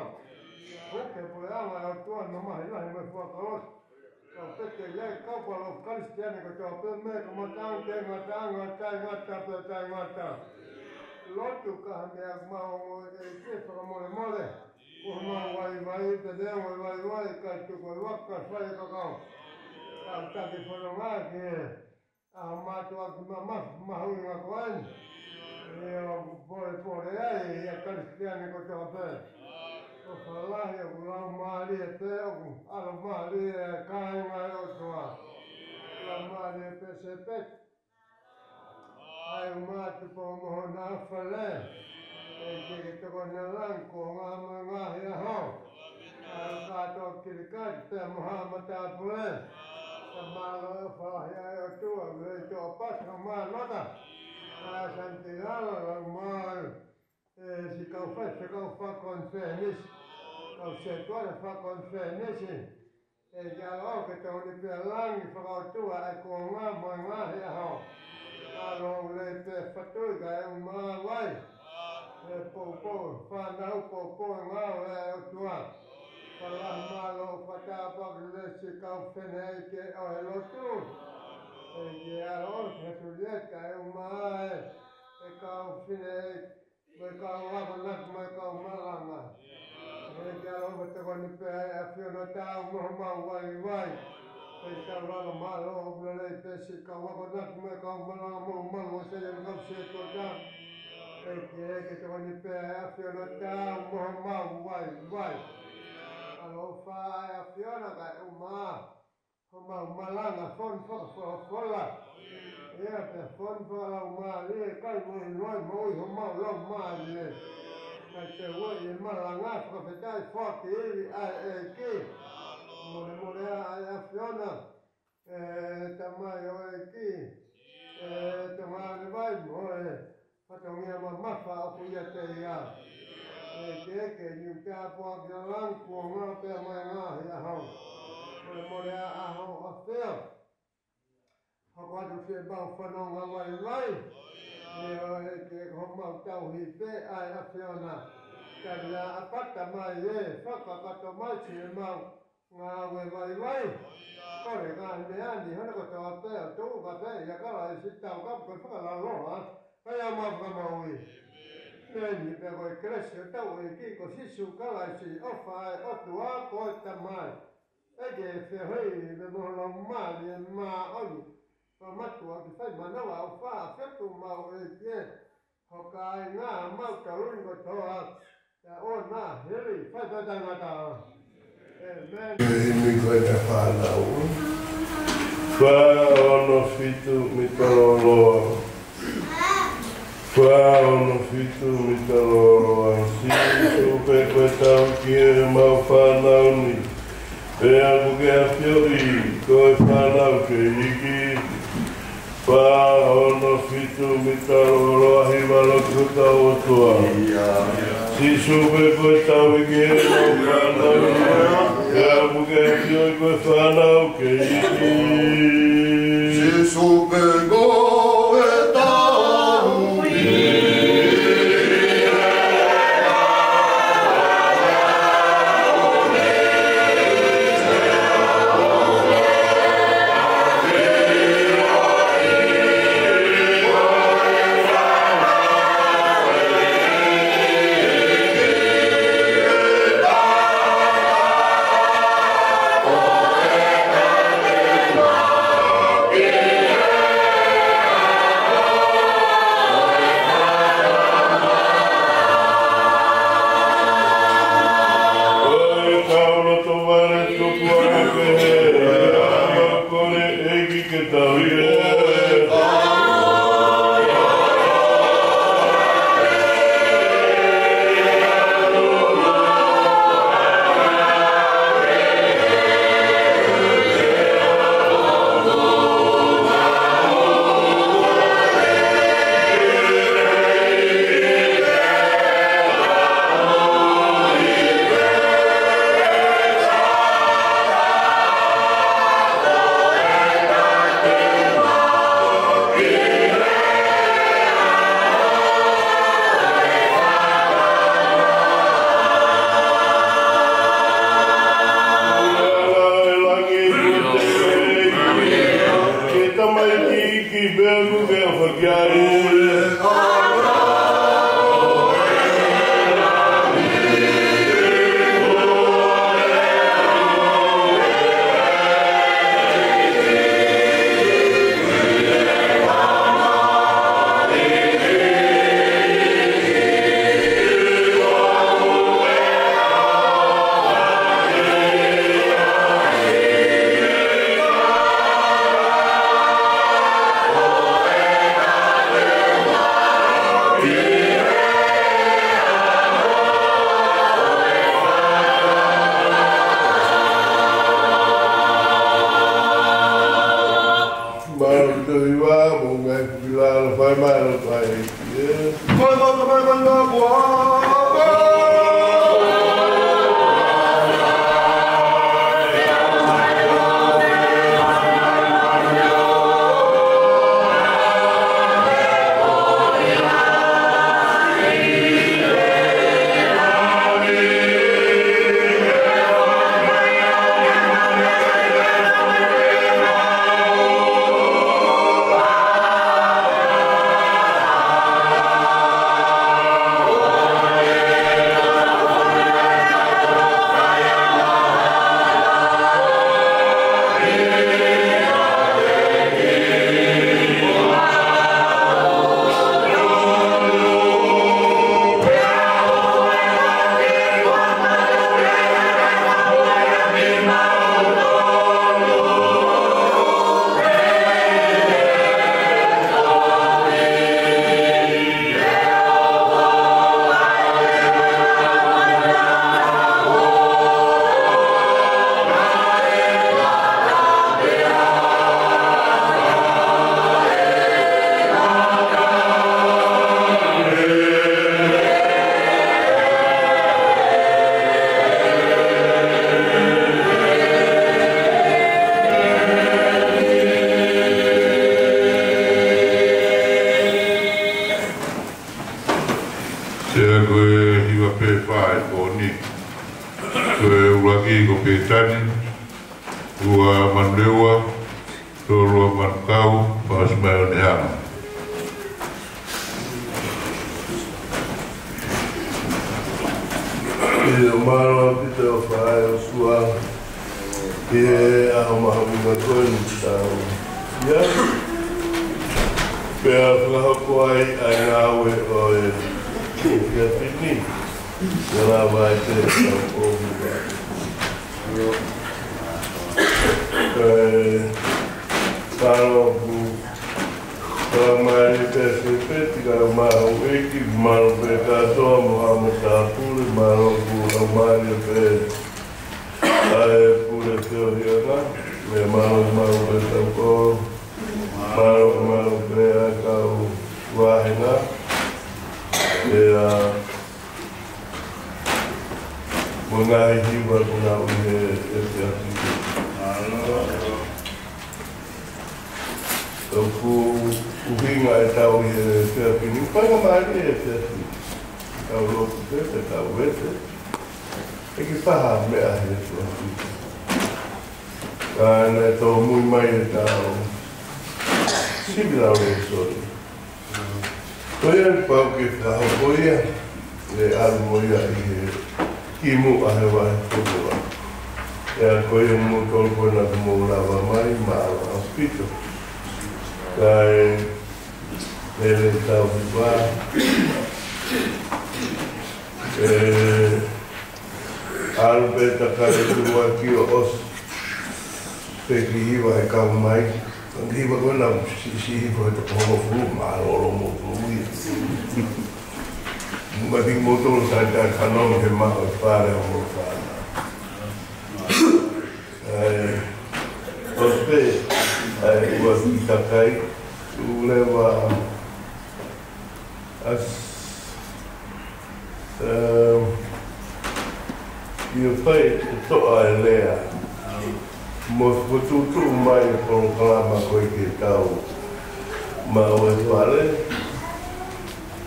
Ko e puleʻanga ʻo e ʻOtua, mamahi lahi mo e fuakava. Kau pete ia, kau palo Kalisitiane kotoa pē mei he kamataʻanga ki he ngataʻanga, taʻengata pea taʻengata. Lotu ka ha meʻa mau ongoʻi ʻEiki fakamolemole. Ko homau vaivai, pea mo e vaivai, kae tuku e vaka, fai e kakau. Kau taki fononga ki he ʻa e mātuʻaki mamafa, mahuʻinga ko eni. ʻIo, ʻoku polepole ai ʻa e Kalisitiane kotoa pē. ʻOfa lahi ʻoku laumālie pē, ʻoku ʻalomālie e kāinga ʻo e ʻOtua. Laumālie pē Sepeti. ʻA e ʻUluaki Tupou mo hona fale. ʻEiki ke tokoni ʻa langi, kuonga mo e ngaahi ʻaho. ʻA e kātoa Kilikati pea mo Haʻa Matāpule. Ka mālō e ʻofa lahi ʻa e ʻOtua, ʻoku lei toʻa pasi ka mānota. ʻA e Sanitela, lau mai. ʻE siʻi kau faifekau fakakonifelenisi. Kau sētuata fakakonifelenisi. ʻEiki ʻaloʻofa ke tokoni pē ʻa langi fakaʻotua ʻa e kuonga mo e ngaahi ʻaho. ʻAlo ʻoku lei pē fatui kae ʻumaʻā e vai. ʻE poupou, fānau poupou e ngāue ʻa e ʻOtua. Ka lahi mālō ʻoku tāpuakiʻi leva siʻi kau fineʻeiki ʻo e lotu. ʻEiki ʻaloʻofa ke tuliet kae ʻumaʻā e kau fineʻeiki. Mo e kau akonaki, mo e kau malanga. ʻEiki ʻaloʻofa tokoni pē ʻa e ʻAfiona ʻo tau mo homau vaivai. ʻEiki ʻaloʻofa mālō ʻoku lelei pē siʻi kau akonaki, mo e kau malanga mo homau ʻosi ʻa e kau sētuata. ʻEiki, ʻEiki tokoni pē ʻa e ʻAfiona ʻo tau mo homau vaivai. ʻAloʻofa ʻa e ʻAfiona kae ʻumaʻā homau malanga, fonu fakafolofola. ʻIo, pea fonu fakalaumālie, kai mo e noai mo e homau laumālie. Kai te ue ʻi he malanga, fakafetaʻi foaki ivi ʻa e ʻEiki. Molemole ʻa e ʻAfiona. ʻE Tamai ʻo e ʻEiki. ʻE Tamai ʻo e vai mo e fatongia mamafa ʻoku ʻiate ia. ʻEiki ke ke niu tāpuaki ʻa langi, kuonga pea mo e ngaahi ʻaho. Molemole ʻa e ʻAho ʻo e ʻAfiona. Hoko atu siʻemau fononga vaivai. ʻIo ʻEiki ko homau tauhi pē ʻa e ʻAfiona. Ka ʻi ai ha ʻapata mai ē, fakakakato mai siʻemau ngāue vaivai. Kole ngaahi meʻa ni hono kotoa pē ʻo tuʻunga pē ʻia Kalaisi, taukapo ko e fakalaloa, kae ʻumaʻā e fakamoʻui. Meʻa ni pē ko e kelesi ʻa hotau ʻEiki ko Sīsū Kalaisi, ʻofa ʻa e ʻOtua ko e Tamai, ʻEiki, feohi pea mo e Laumālie Māʻoniʻoni, fakamaʻa ʻa e fai manava ʻofa ʻa e ʻOtua maʻu ʻEiki ē. Ho kāinga, mau tauhi kotoa, ʻa ʻona hili, fai pē taʻengata. ʻĒmeni. Himi ko e fānau. Fā ono fitu mita lōloa. Fā ono fitu mita lōloa. Sīsū pē ko e tauhi ki heʻemau fānau ni. Pea ʻoku ke ʻafioʻi koe fānau kei iiki. Fā ono fitu mita lōloa, hiva lotu ki hotau ʻOtua. Sīsū pē ko e tauhi ki heʻemau fānau ni. Pea ʻoku ke ʻafioʻi koe fānau kei iiki. Sīsū pē ko e tauhi. Pea ko e hiva pē ʻe fā ʻi he pō ni. Ko e ʻuluaki ko Pētani, ua Manurewa, tolu ʻa Manukau, pea ʻosi mai ʻo ne hanga. ʻIo, mālō ʻaupito ʻa e ʻOtua, ʻi he ʻaho mahuʻinga ko eni ʻoku tau ʻi ai. Pea fakahoko ai ʻa e ngāue ʻo e efiafi ni. Pea lava ai pē ʻetau ʻofa. Kae mālō ʻoku tau mālie pē Sēpeti, kae mālō ʻEiki, mālō pē kātoa mo haʻamo tāpule, mālō ʻoku tau mālie pē ʻa e pule feohiʻanga, mo e mālō, mālō pē tau ko, mālō, mālō pē ʻa e kau vāhenga, pea mo e ngaahi hiva kuo nau ʻi he efiafi. ʻOku ʻuhinga ʻetau ʻi he efiafi ni, faingamālie e efiafi ni. Tau lotu pē, tau vete. ʻIkai ke pehē ha meʻa he efiafi ni. Ka naʻe tōmui mai ʻetau sivi lau e sori. Ko ia pau ke fakahoko ia, ʻe ʻalu mo ia ʻi he kimuʻa he vahe fokotuʻu. Pea ko ia mo tolu ko ena kuo mou lava mai, mālō ʻaupito. Kae lele tau hiva. ʻE ʻalu pē takai ʻuluaki ʻo ʻosi. Pea kiʻi hiva ʻe kau mai. Kiʻi hiva ko ena, siʻi, siʻi hiva ʻe toko hongofulu, mālōlō mo fulu ia. Mo e kiʻi moutolu sai taʻe fanongo he maʻu e fale ʻo mo fana. ʻE, ʻosi pē, ʻe, ua ki takai, ʻu leva, as, ʻE, ʻio fai e toʻa e lea. Mo fokotuʻutuʻu mai e polokalama ko ē ke tau maʻu e fale.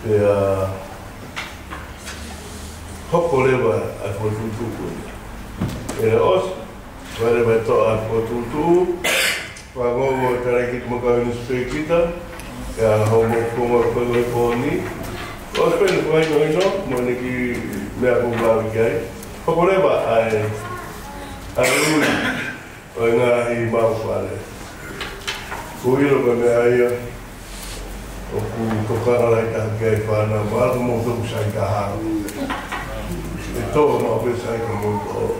Pea hoko leva ʻa e fokotuʻutuʻu ko ē. ʻE ʻosi, fai leva e toʻa e fokotuʻutuʻu. Fakaongo ʻo e talaki mo e kau newspaper kita, ʻa hoʻomo konga ko e pō ni. ʻOsi pē ʻene fakahinohino, mo ʻene kiʻi meʻa ko ē ʻoku lave ki ai. Hoko leva ʻa e, ʻa e ui ʻo e ngaahi maʻu fale. Ko e ʻilo ko e meʻa ia, ʻoku tokanga lahi taha ki ai fānau, mahalo ko moutolu sai taha. ʻE tō maʻu pē sai ka moutolu.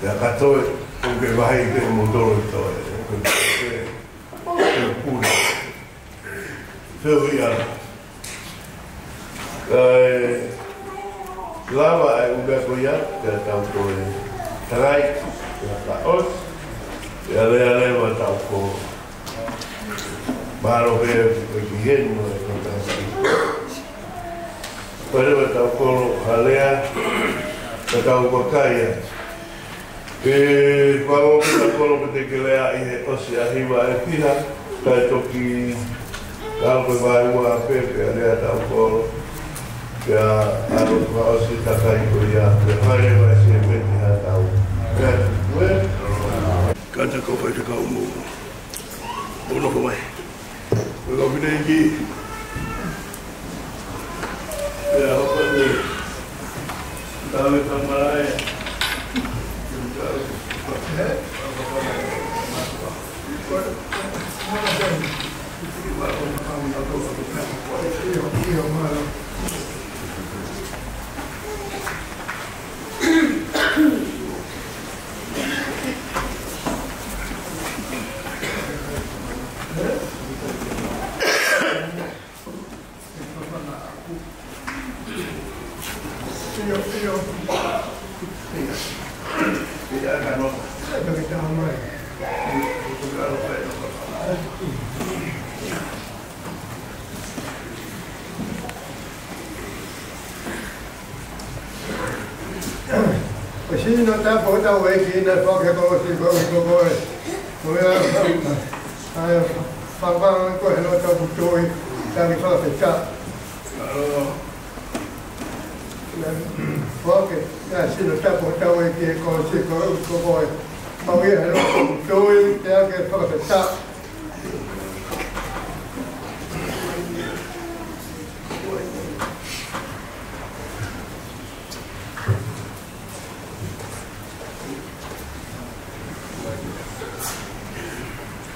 Pea ka toe, ʻoku ke vahe pē mo tolo toe, ʻoku ke pule. Feo ia. Kae lava ai ʻuga ko ia, pea tau toe. Takai, pea ka ʻosi, pea lea leva tau ko. Mālō pē ʻEiki heni mo e kau tasi. Pea leva ʻetau kolo ha lea, ka tau vakai ai. Ke fakaongo pē ʻetau kolo pea te ke lea ʻi he ʻosi ʻa e hiva ʻe fiha, kae toki lau ko e vaeua pē, pea lea ʻetau kolo. Pea ʻalu fakaʻosi takai ko ia, pea fai leva e siemeti ha tau. Pea tuku ē. Kātaki ʻo fai fekau mo. Mo nofo mai. Ko e kau fineʻeiki. Pea hoko atu. Tau e tau malae. Ko e sino tapu hotau ʻEiki naʻe foaki he kolosi ko ē, ko koe. Ko ia, ʻa e fakaongo ko ē he loto ʻoku tui, tau ki fakafetaʻi. Foaki, ʻa e sino tapu hotau ʻEiki he kolosi ko ē, ko koe. Maʻu ia he loto ʻoku tui, tau ki fakafetaʻi.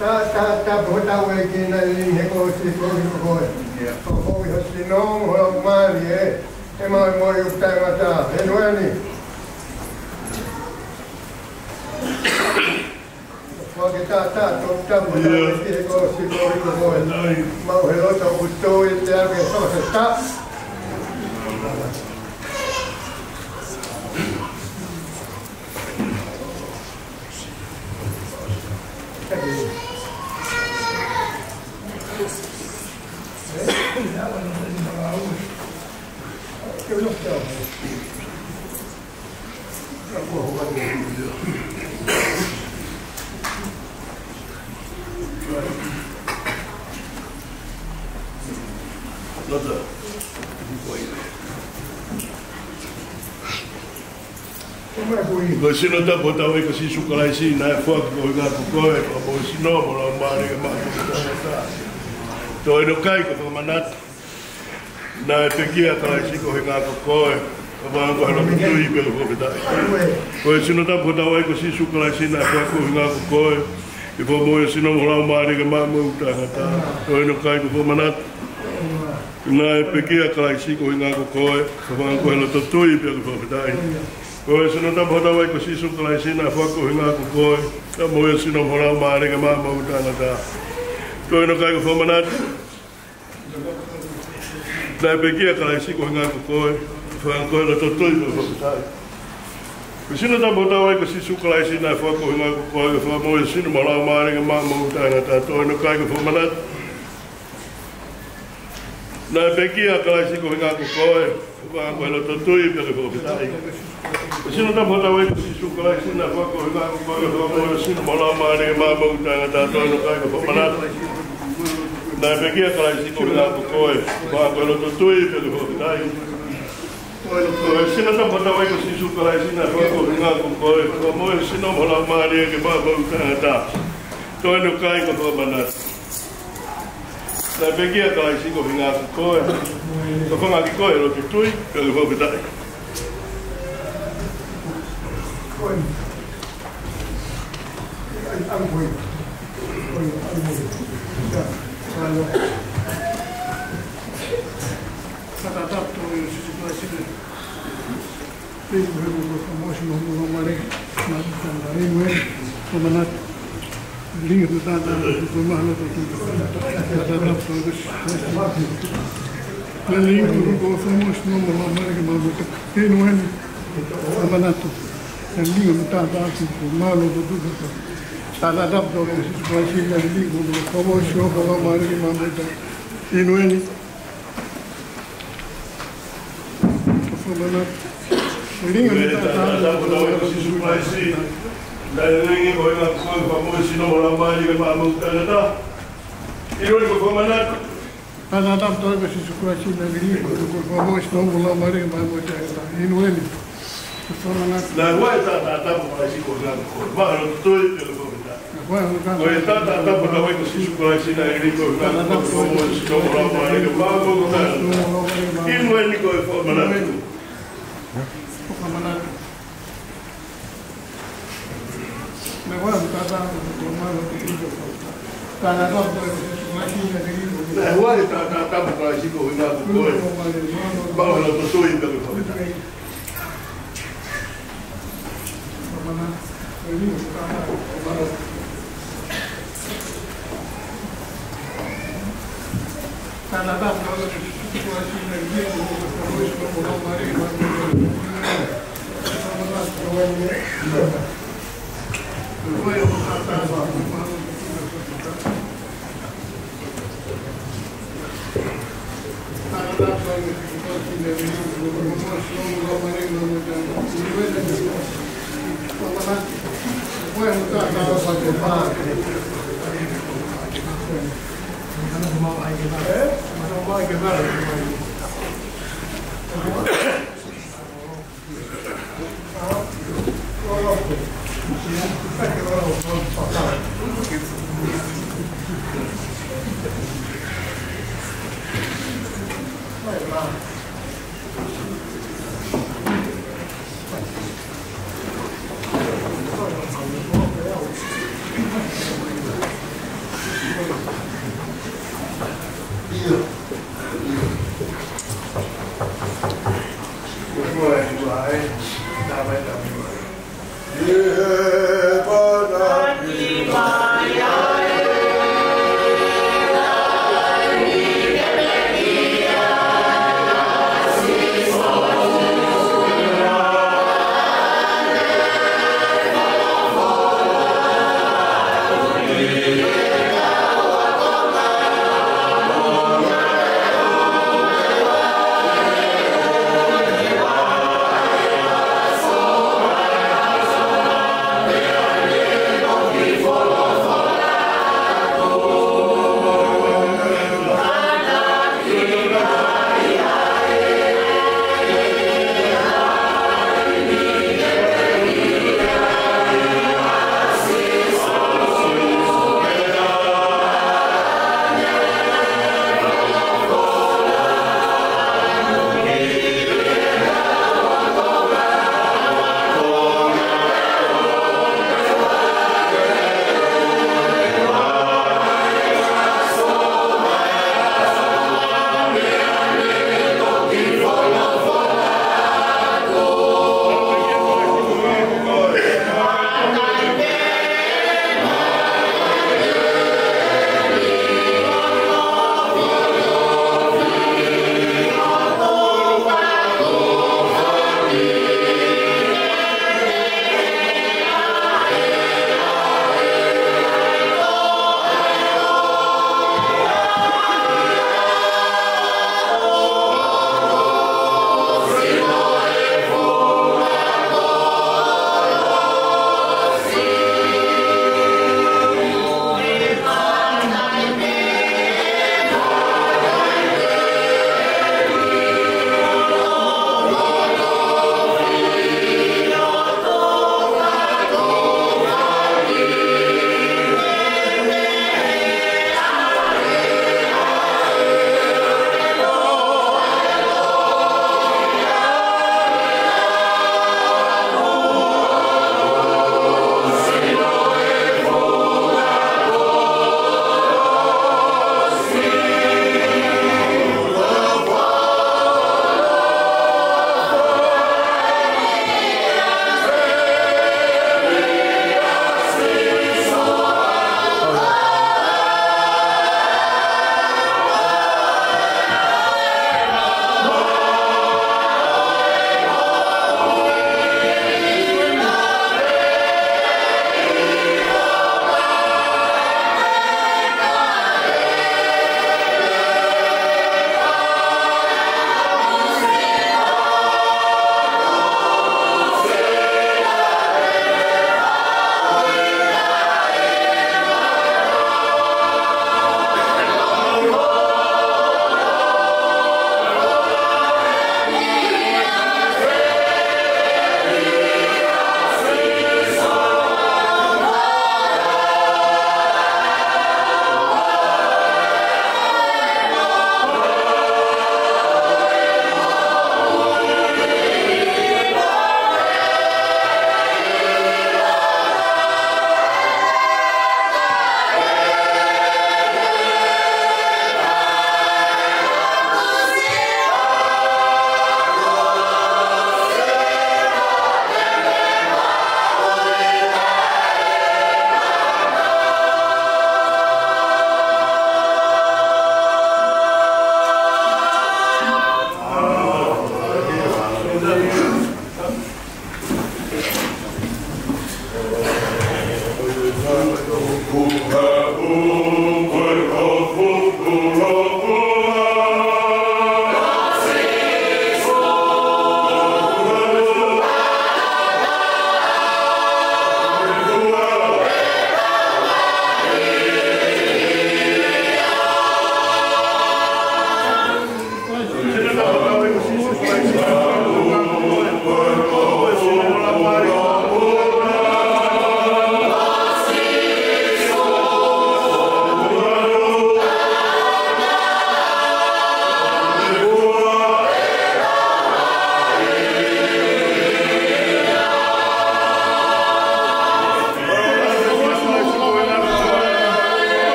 Ta, ta, tapu hotau ʻEiki naʻe lilingi he kolosi ko ē, ko koe. Ko koe ho sino, ho laumālie, ʻe maʻu e moʻui ʻoku taʻengata. Hēnueni. Foaki e taʻataʻa toputapu hotau ʻEiki he kolosi ko ē, ko koe. Maʻu he loto ʻoku tui, tau ki fakafetaʻi. Ko e sino tapu hotau ʻEiki ko Sīsū Kalaisi, naʻe foaki ko e ʻuhinga ko koe, fakamoʻui e sino mo e laumālie ke maʻu moʻui taʻengata. Toe ʻi hono kai ko e fakamanatu. Naʻe pekia ʻa Kalaisi ko e ʻuhinga ko koe, fakaongo ko ē he loto tui pea ke fakafetaʻi. Ko e sino tapu hotau ʻEiki ko Sīsū Kalaisi, naʻe foaki ko e ʻuhinga ko koe, ke fakamoʻui e sino mo e laumālie ke maʻu moʻui taʻengata. Toe ʻi hono kai ko e fakamanatu. Naʻe pekia ʻa Kalaisi ko e ʻuhinga ko koe, fakaongo ko ē he loto tui pea ke fakafetaʻi. Ko e sino tapu hotau ʻEiki ko Sīsū Kalaisi, naʻe foaki ko e ʻuhinga ko koe, ke fakamoʻui e sino mo e laumālie ke maʻu moʻui taʻengata. Toe ʻi hono kai ko e fakamanatu. Naʻe pekia ʻa Kalaisi ko e ʻuhinga ko koe, fakaongo ko ē he loto tui pea ke fakafetaʻi. Ko e sino tapu hotau ʻEiki ko Sīsū Kalaisi, naʻe foaki ko e ʻuhinga ko koe, ke fakamoʻui e sino mo e laumālie ke maʻu moʻui taʻengata. Toe ʻi hono kai ko e fakamanatu. Naʻe pekia ʻa Kalaisi ko e ʻuhinga ko koe, fakaongo ko ē he loto tui pea ke fakafetaʻi. Ko e sino tapu hotau ʻEiki ko Sīsū Kalaisi, naʻe foaki ko e ʻuhinga ko koe, ke fakamoʻui e sino mo e laumālie ke maʻu moʻui taʻengata. Toe ʻi hono kai ko e fakamanatu. Naʻe pekia ʻa Kalaisi ko e ʻuhinga ko koe, fakaongo ko ē he loto tui pea ke fakafetaʻi. Ko e sino tapu hotau ʻEiki ko Sīsū Kalaisi, naʻe foaki ko e ʻuhinga ko koe, fakamoʻui e sino mo e laumālie ke maʻu moʻui taʻengata. Toe ʻi hono kai ko e fakamanatu. Naʻe pekia ʻa Kalaisi ko e ʻuhinga ko koe, fakaongo ko ē he loto tui pea ke fakafetaʻi. Talatapa ʻa e ʻEiki ko Sīsū Kalaisi, ʻa e ʻEiki ko e Fakamoʻui, ʻa e Laumālie Māʻoniʻoni. Inu eni. Ko e fakamanatu. Talatapa ʻa e ʻEiki ko Sīsū Kalaisi, ʻa e ʻEiki ko e Fakamoʻui, ʻa e Laumālie Māʻoniʻoni. Inu eni ko e fakamanatu. Talatapa ʻa e ʻEiki ko Sīsū Kalaisi, ʻa e ʻEiki ko e Fakamoʻui, ʻa e Laumālie Māʻoniʻoni. Inu eni. Naʻe ʻoua ʻe talatapa ʻa Sīsū Kalaisi ko e ʻEiki ko e Fakamoʻui, ʻa e Laumālie Māʻoniʻoni. Ko e talatapa ʻa e ʻEiki ko Sīsū Kalaisi, ʻa e ʻEiki ko e Fakamoʻui, ʻa e Laumālie Māʻoniʻoni. Inu eni ko e fakamanatu. Naʻe ʻoua ʻe talatapa ʻa Sīsū ko e ʻEiki ko e Fakamoʻui, ʻa e Laumālie Māʻoniʻoni.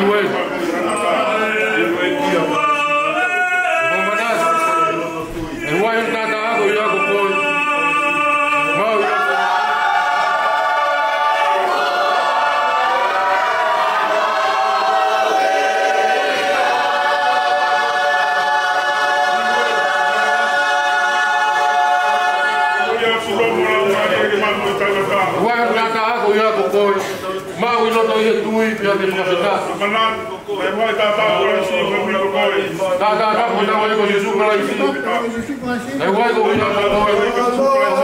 ʻE ʻuai ʻa e taʻataʻa ako ʻi he ʻaho ko ē. Maʻu ʻi he ʻuai ʻa e taʻataʻa ako ʻi he ʻaho ko ē. Maʻu ʻi loto ʻi he tui pea mo e fakafetaʻi. Taʻataʻa ko e ʻuhinga ko Sīsū Kalaisi. Taʻataʻa ko e ʻuhinga ko Sīsū Kalaisi. ʻE ʻuai ko e ʻuhinga ko Sīsū Kalaisi.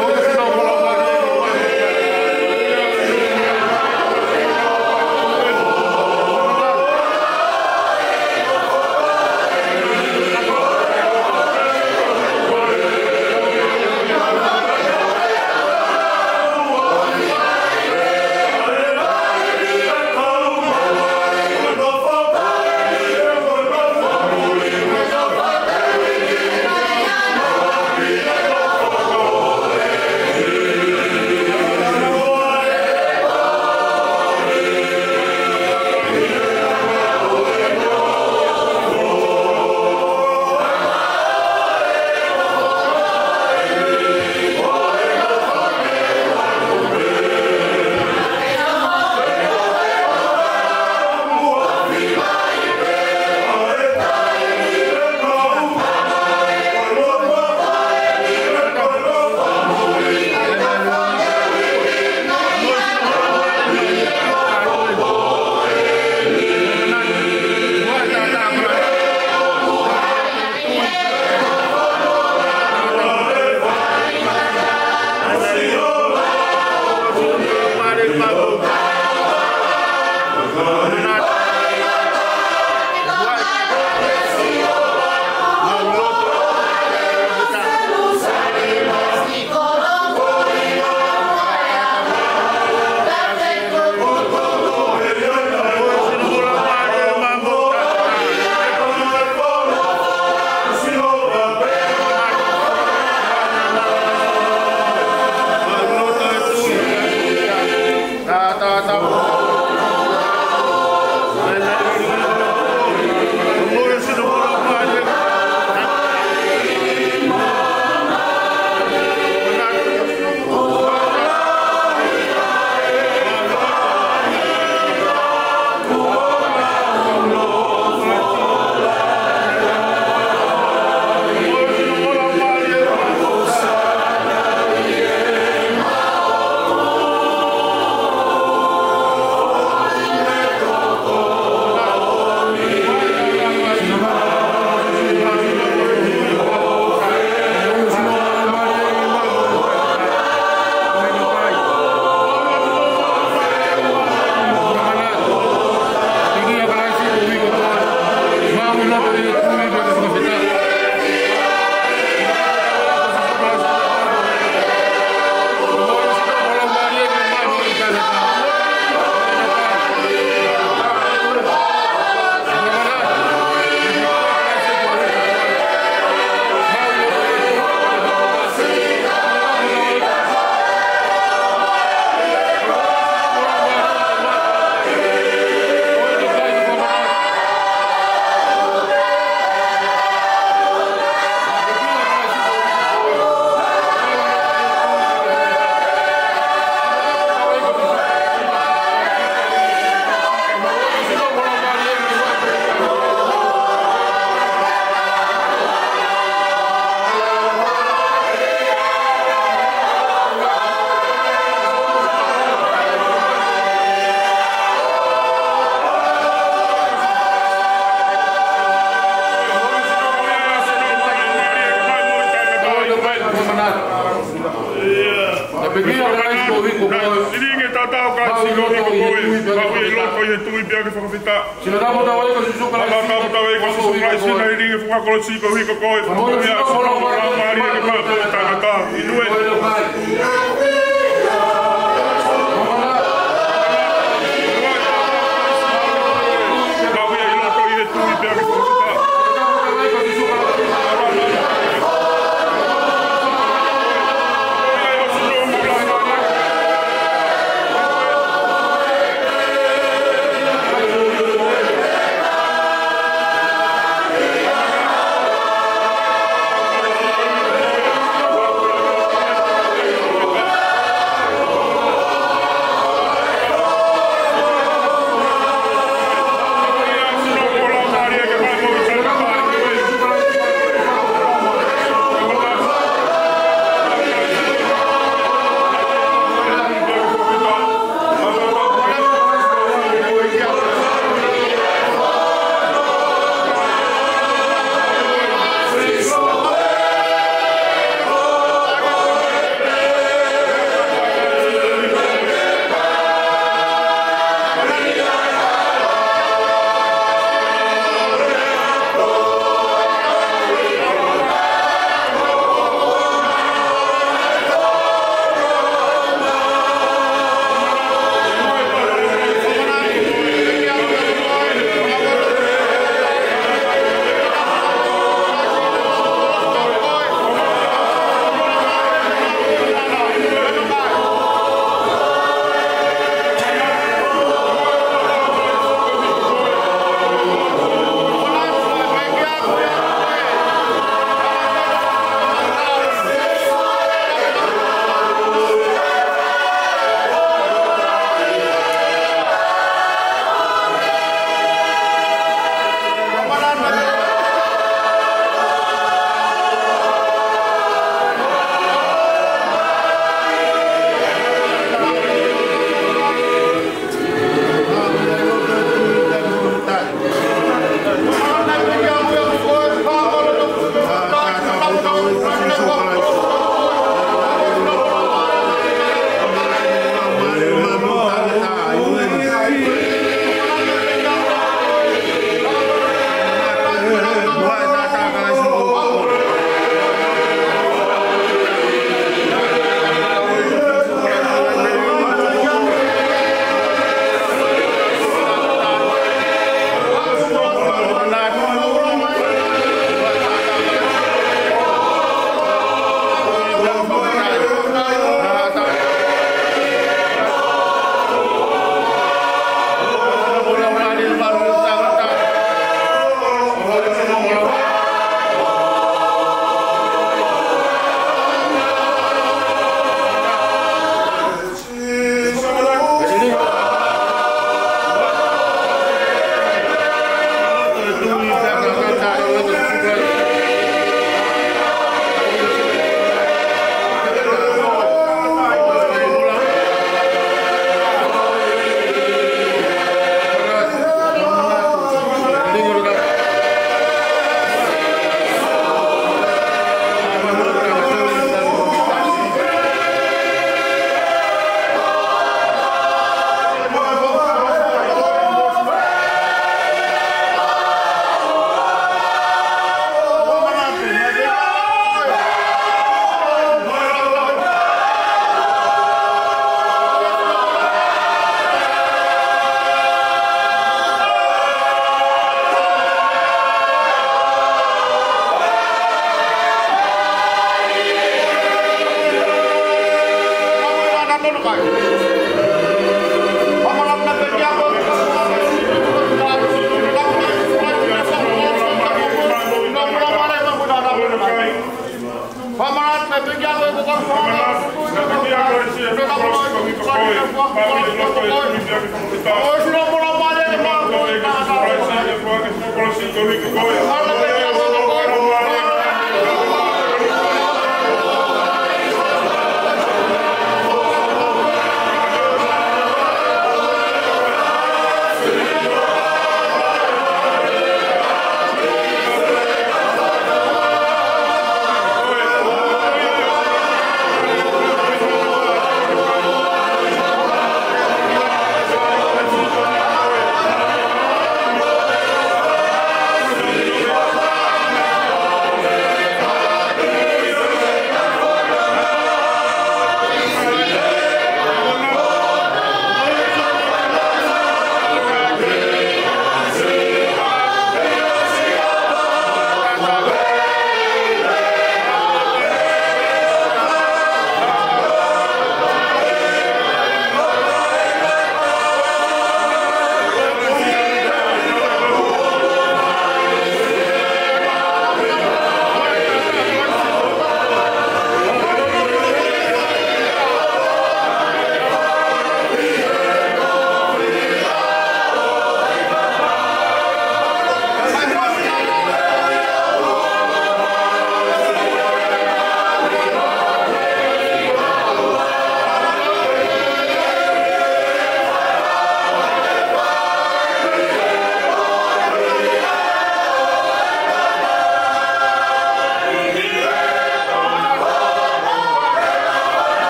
Lilingi e taʻataʻa ʻo Kalaisi koeʻuhi ko koe. Maʻu ʻi loto ʻi he tui pea mo e fakafetaʻi. Sino tapu tau ai ko Sīsū Kalaisi. Tapu tau ai ko Sīsū Kalaisi, naʻe lilingi he funga kolosi koeʻuhi ko koe. Maʻu ʻi he sino mo e laumālie ke maʻu ʻa e tangata. Inu e.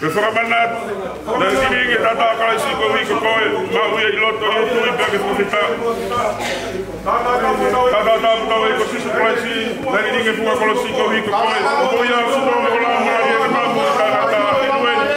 Ke fakamanatu, naʻe lilingi e taʻataʻa ʻo Kalaisi koeʻuhi ko koe, maʻu ia ʻi loto, ʻi he tui pea ke fakafetaʻi. Taʻataʻa ʻoku tau ʻi he ʻEiki ko Sīsū Kalaisi, naʻe lilingi he funga kolosi koeʻuhi ko koe, ʻo moʻui ʻa e ʻOtua mo e Laumālie ke maʻu moʻui taʻengata. ʻĒmeni.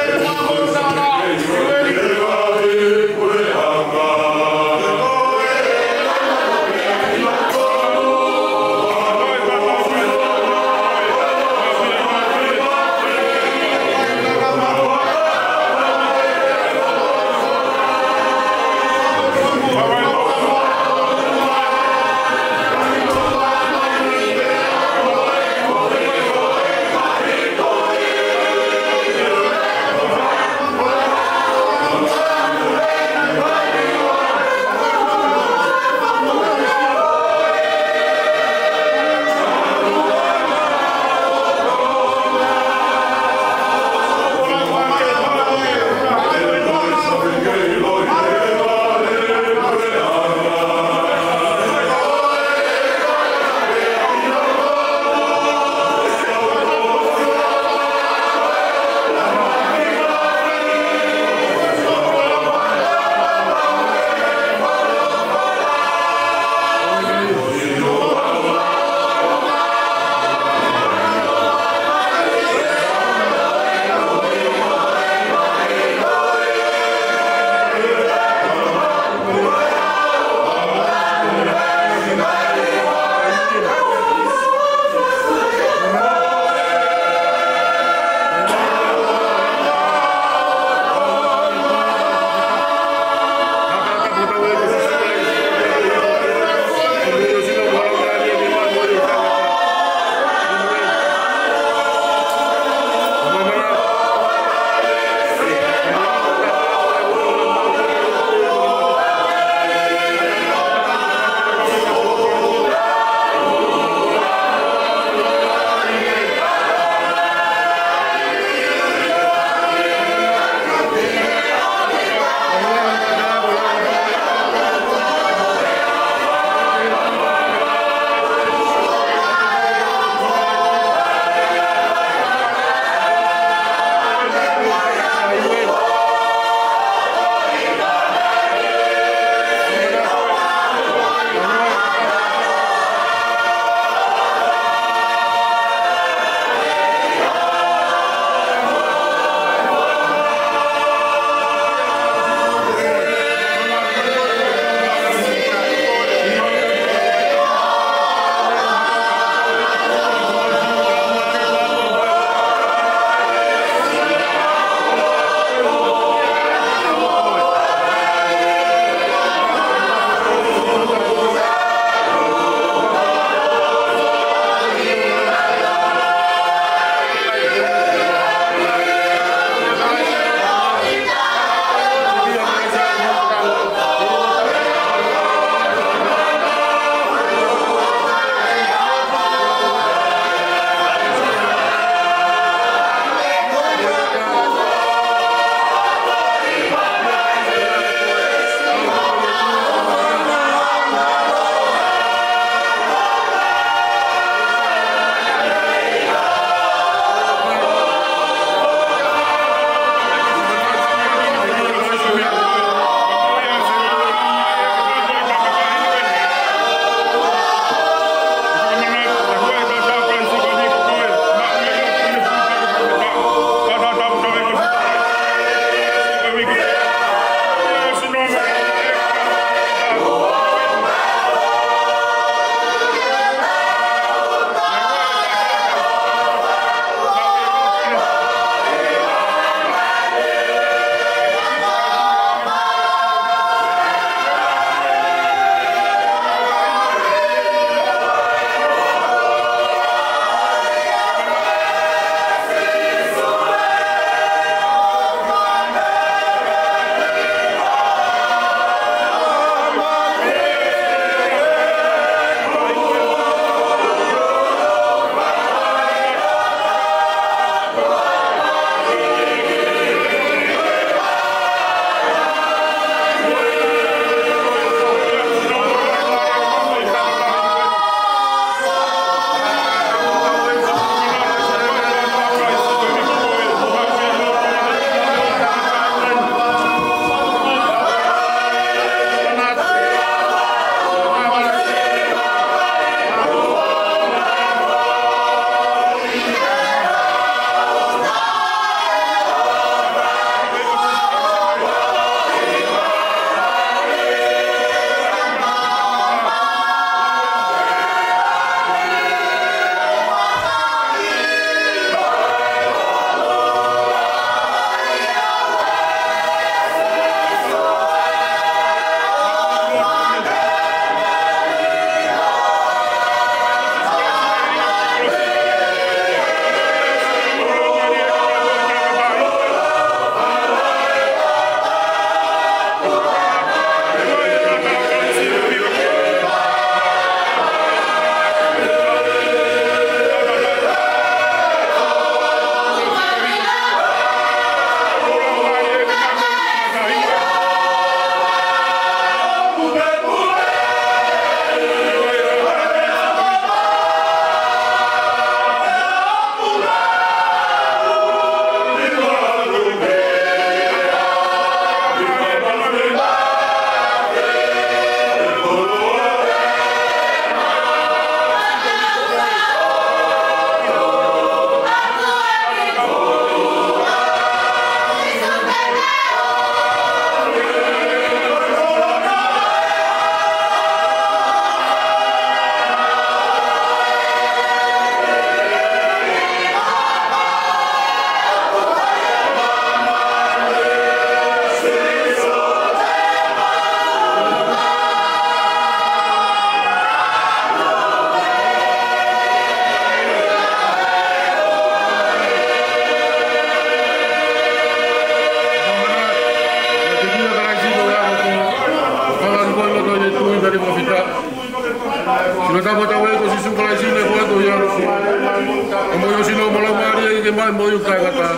Sino mo lau mālie ke mai mo iu tae kata.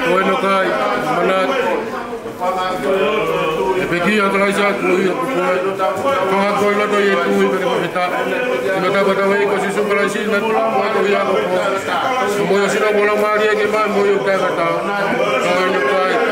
Ko eno kai, manat. ʻE pekia Kalaisi ʻa e kui ʻa ko koe. Fanga ko i loto ʻi he tui pea ke fakafetaʻi. Sino tapa tau ʻEiki ko Sīsū Kalaisi na ko ia ko koe. Mo ia sino mo lau mālie ke mai mo iu tae kata. Ko eno kai.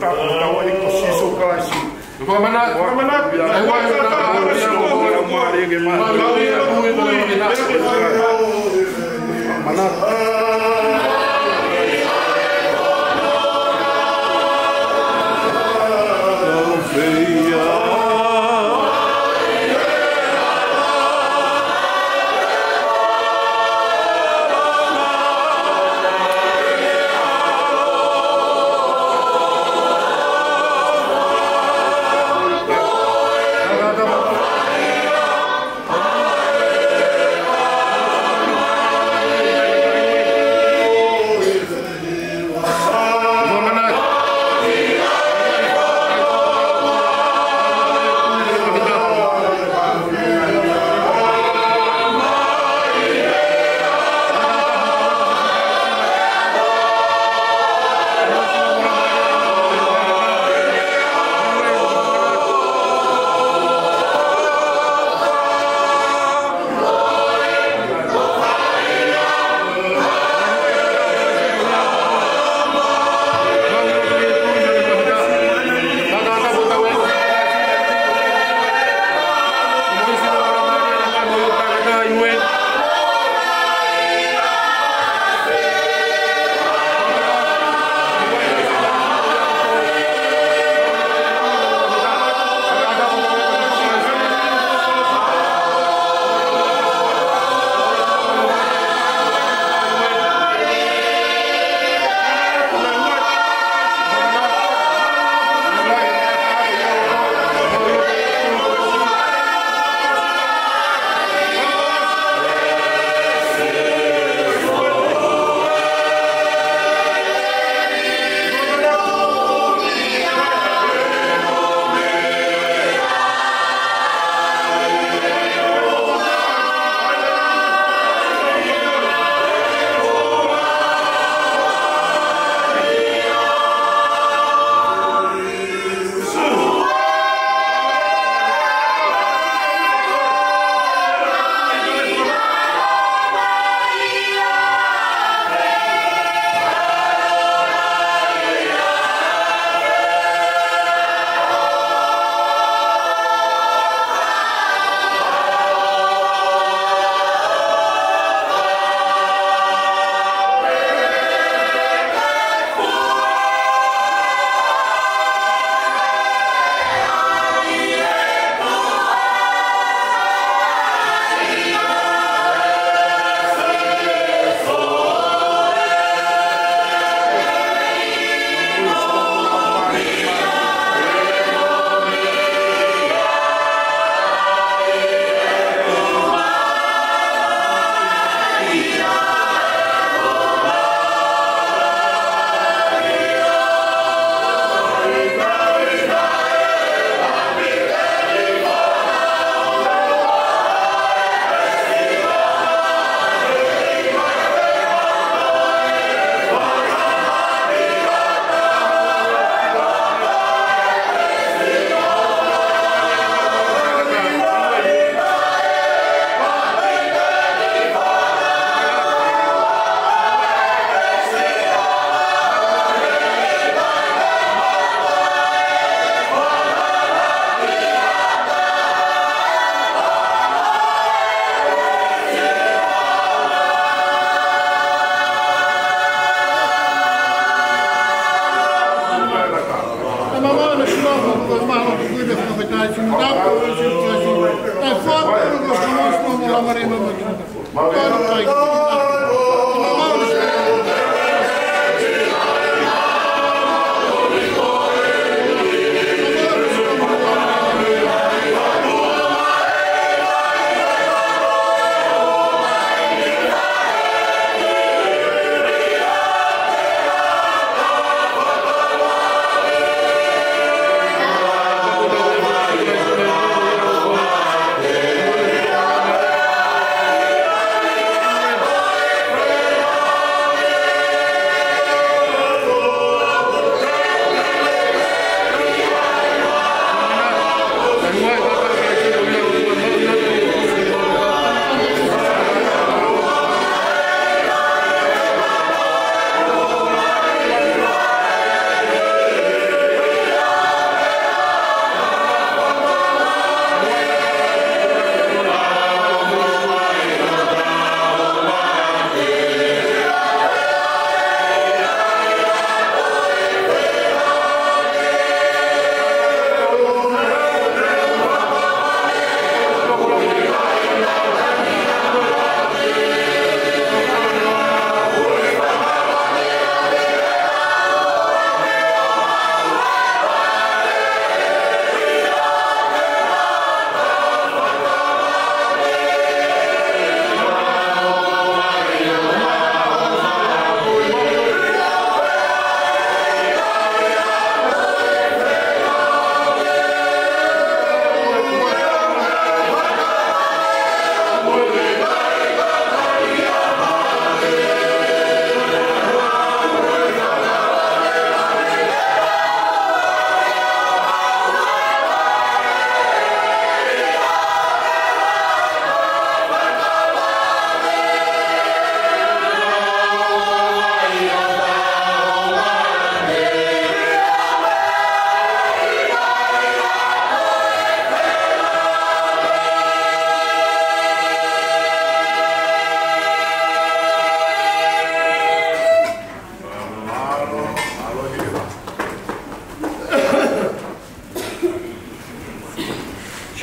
Ko e ʻEiki ko Sīsū Kalaisi. Fakamanatu. Fakamanatu.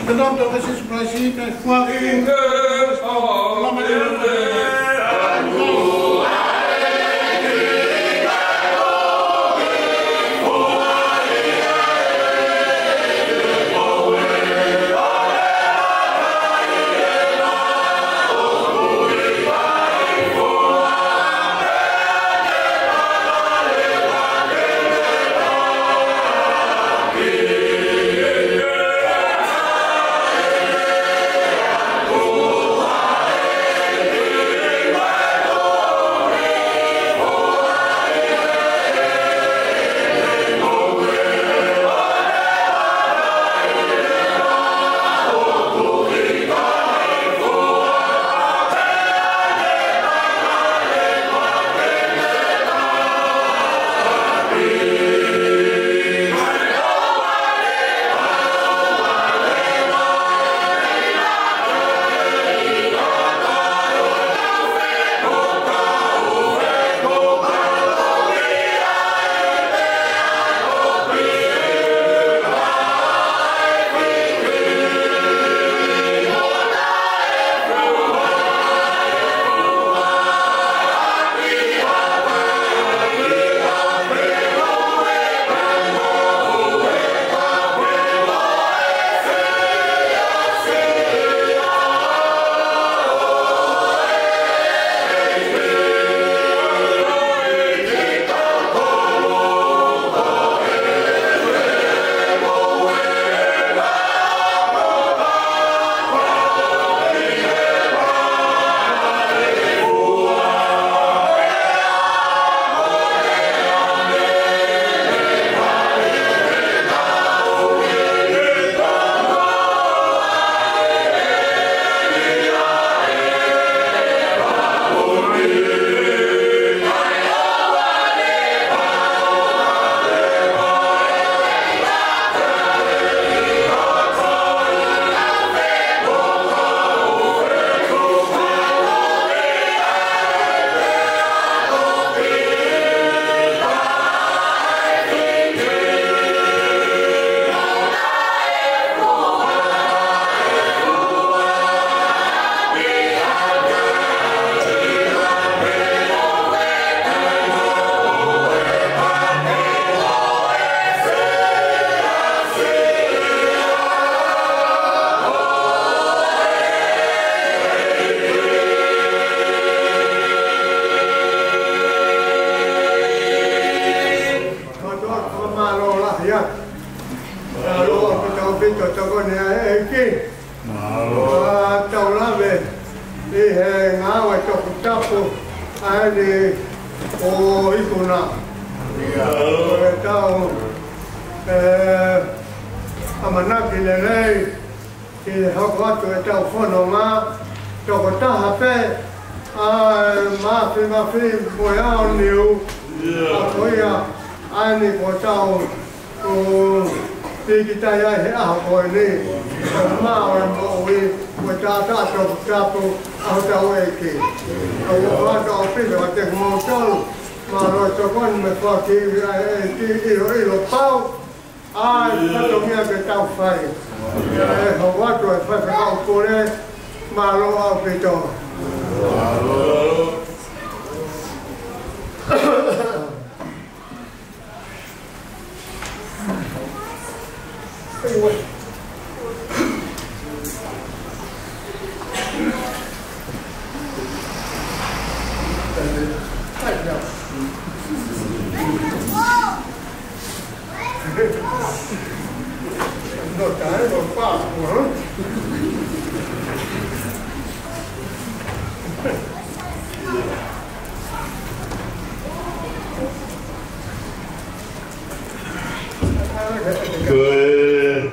Te tau tau ke sisi praisi, te fuaki. Lama te Mālō lahi atu. Mālō ʻaupito, ʻaupito, tokoni ʻa e ʻEiki. Mālō. ʻA, tau lave ʻi he ngāue toputapu ʻa eni ʻo e ikuna. ʻOku tau, ē, ʻamanaki lelei ke hoko atu ʻetau fononga tokotaha pē, ʻa e Māfimafi mo e Aoniu, ʻa ko ia ʻa eni kuo tau ʻo pīkitai ai he ʻaho ko eni, ʻo maʻu e moʻui, mo e taʻataʻa toputapu ʻa hotau ʻEiki. ʻOku ou ʻoatu ʻaupito kiate kimoutolu, mālō e tokoni mo e foaki ʻa e ʻEiki, ʻiloʻilo pau ʻa e fatongia ke tau fai. ʻE hoko atu e faifekau pule, mālō ʻaupito. No time of Passover, huh? Ko e,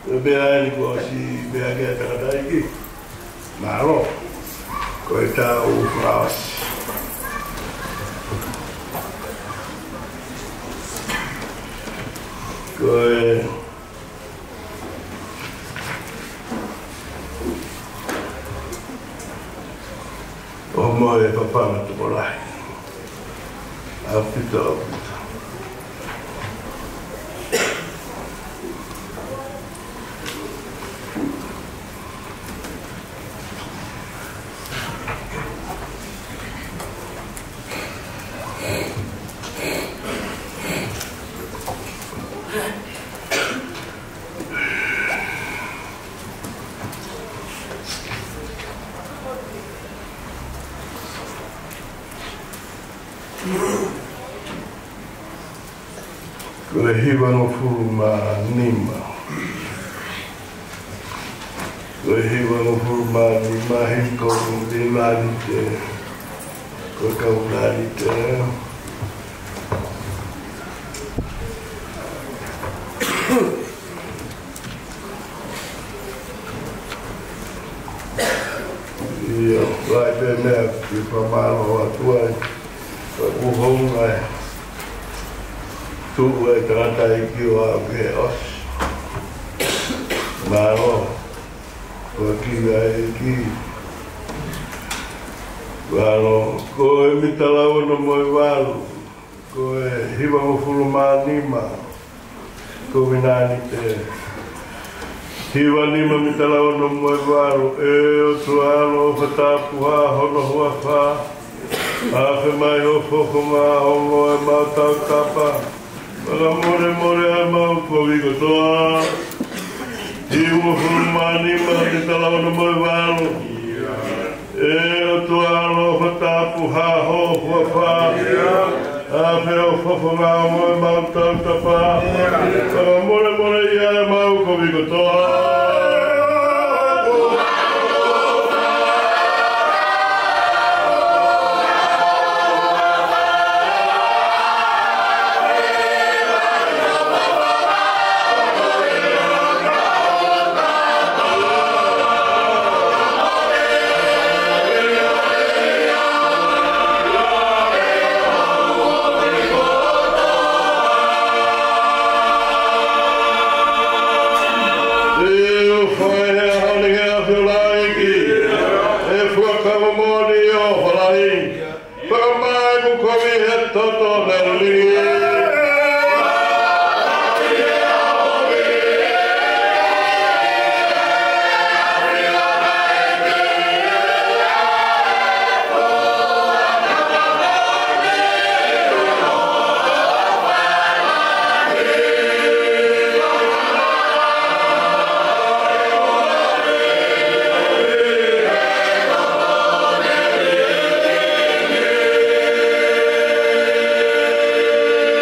ko e meʻa eni kuo ʻosi meʻa ki ai e tangataʻeiki. Mālō. Ko e tau fakaʻosi. Ko e ʻOmai e papaʻanga tokolahi. ʻAupito, ʻaupito. Ko e hivangofulu mā nima. Ko e hivangofulu mā nima, himi ko e lima ni te, ko e kaunani te. Ia, ʻai pē meʻa ke fakamālō atu ai. Ka ʻoku hounga e tuʻu e tangataʻeiki ʻo aʻu ki he ʻosi. Mālō. Ko e kiʻi ʻEiki. Mālō. Ko e mita lau ono mo e valu. Ko e hivangofulu mā nima. Ko e ʻuhinga ni te. Hiva nima mita lau ono mo e valu. ʻE ʻOtua, ʻaloʻofa tapuhā hono huafa. Afe mai ho fofonga ʻo ongo ʻemau tautapa. Fakamolemole ʻa ʻemau kovi kotoa. Hivangofulu mā nima mita lau ono mo e valu. ʻE ʻOtua, ʻaloʻofa tapuhā ho huafa. Afe ho fofonga ʻo ongo ʻemau tautapa. Fakamolemole ʻa ʻemau kovi kotoa. ʻE ʻofa he ʻaho ni ki he ʻAfiona ʻEiki. ʻE fuakava moʻoni ʻo falahi. Fakamai ʻeku kovi he toto lelei.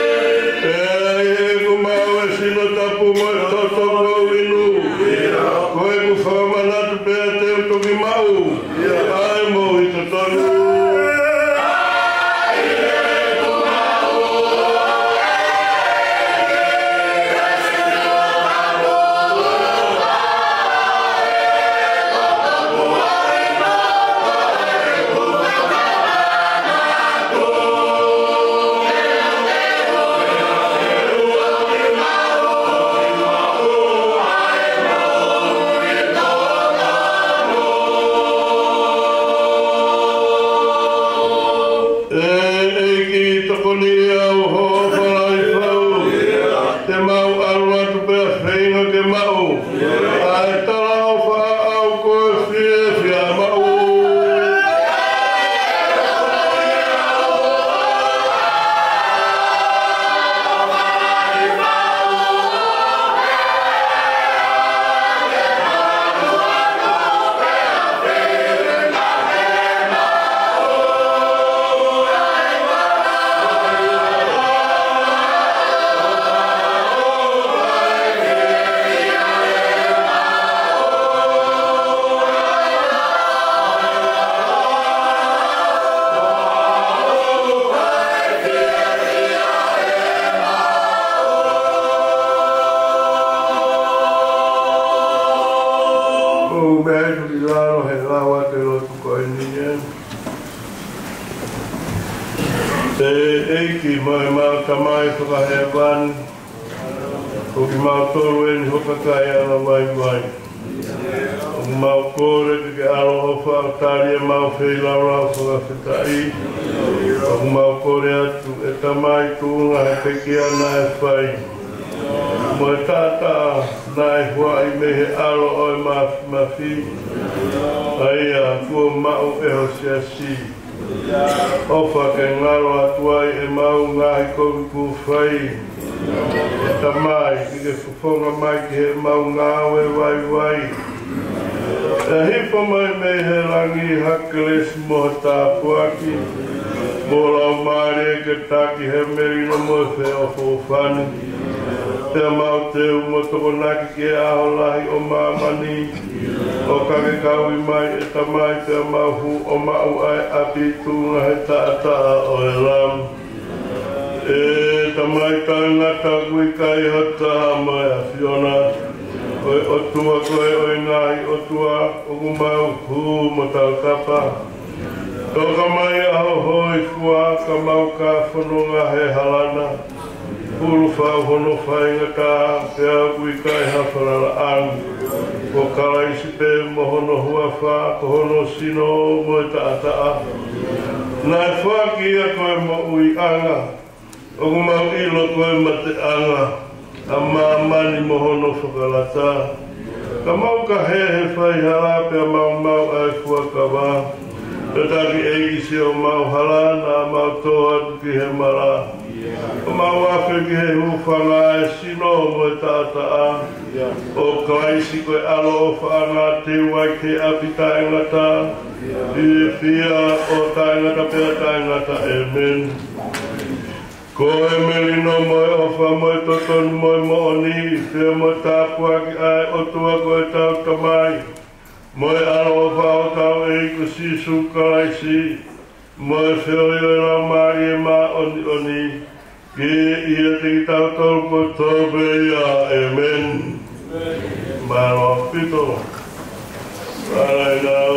ʻEiki, ʻoku maʻu e sino tapu mo e toto ko e inu. Ko ʻeku fakamanatu pē te u toki maʻu ʻa e moʻui totonu. ʻE ʻEiki, tokoni au ho falaifau. Te mau ʻalu atu pea feinga ke maʻu ʻa e talaʻofa ʻoku ou fiefia maʻu. ʻOku ou meʻa atu ki lalo he lau atu e lotu ko eni ē. ʻE ʻEiki mo ʻemau Tamai fakahēvani, ko kimautolu eni ho kakai ʻalavaivai. ʻOku mau kole ke ke ʻaloʻofa ʻo tali ʻemau feilaulau fakafetaʻi. ʻOku mau kole atu, ʻe Tamai, tuʻunga he pekia naʻe fai mo e taʻataʻa naʻe huaʻi mei he ʻAlo ʻo e Mafimafi, ʻa ia kuo maʻu ʻe ho siasi. ʻOfa ke ngalo atu ai ʻemau ngaahi kovi kuo fai. ʻE Tamai, ke ke fofonga mai ki heʻemau ngāue vaivai. ʻE hifo mai mei he langi ha kelesi mo ha tāpuaki. Mo lau mālie ke taki he melino mo e feʻofoʻofani. Pea mau teu mo tokonaki ki he ʻaho lahi ʻo māmani. ʻO ka ke kau mai ʻe Tamai pea mau hū ʻo maʻu ʻa e ʻapi tuʻunga he taʻataʻa ʻo e Lamu. ʻE Tamai taʻengata, ʻoku ʻikai ha taha mo e ʻAfiona. Ko e ʻOtua koe ʻo e ngaahi ʻotua, ʻoku mau hū mo tautapa. Toka mai ʻa ho hōifua ka mau ka fononga he hala na. Hulu fau hono faingataʻa, pea ʻoku ʻikai ha falalaʻanga. Ko Kalaisi pē mo hono huafa, ko hono sino mo e taʻataʻa. Naʻe foaki ia ko e moʻuiʻanga, ʻoku mau ʻilo ko e mateʻanga ʻa māmani mo hono fakalata. Ka mau ka hē he faihala pea mau maʻu ʻa e fuakava. Tataki ʻEiki siʻomau hala naʻa mau tō atu ki he mala. ʻO mau afe ki he hūfanga ʻa e sino mo e taʻataʻa. ʻO Kalaisi ko e ʻaloʻofa ʻa e ngaahi teu ai ki he ʻapi taʻengata. Fiefia ʻo taʻengata pea taʻengata. ʻĒmeni. Ko e melino mo e ʻofa mo e totonu mo e moʻoni, pea mo e tāpuaki ʻa e ʻOtua ko ʻetau Tamai, mo e ʻaloʻofa ʻa hotau ʻEiki ko Sīsū Kalaisi, mo e feohi ʻo e Laumālie Māʻoniʻoni, ke ʻiate kitautolu kotoa pē ia. ʻĒmeni. Mālō ʻaupito. Mālō ʻaupito.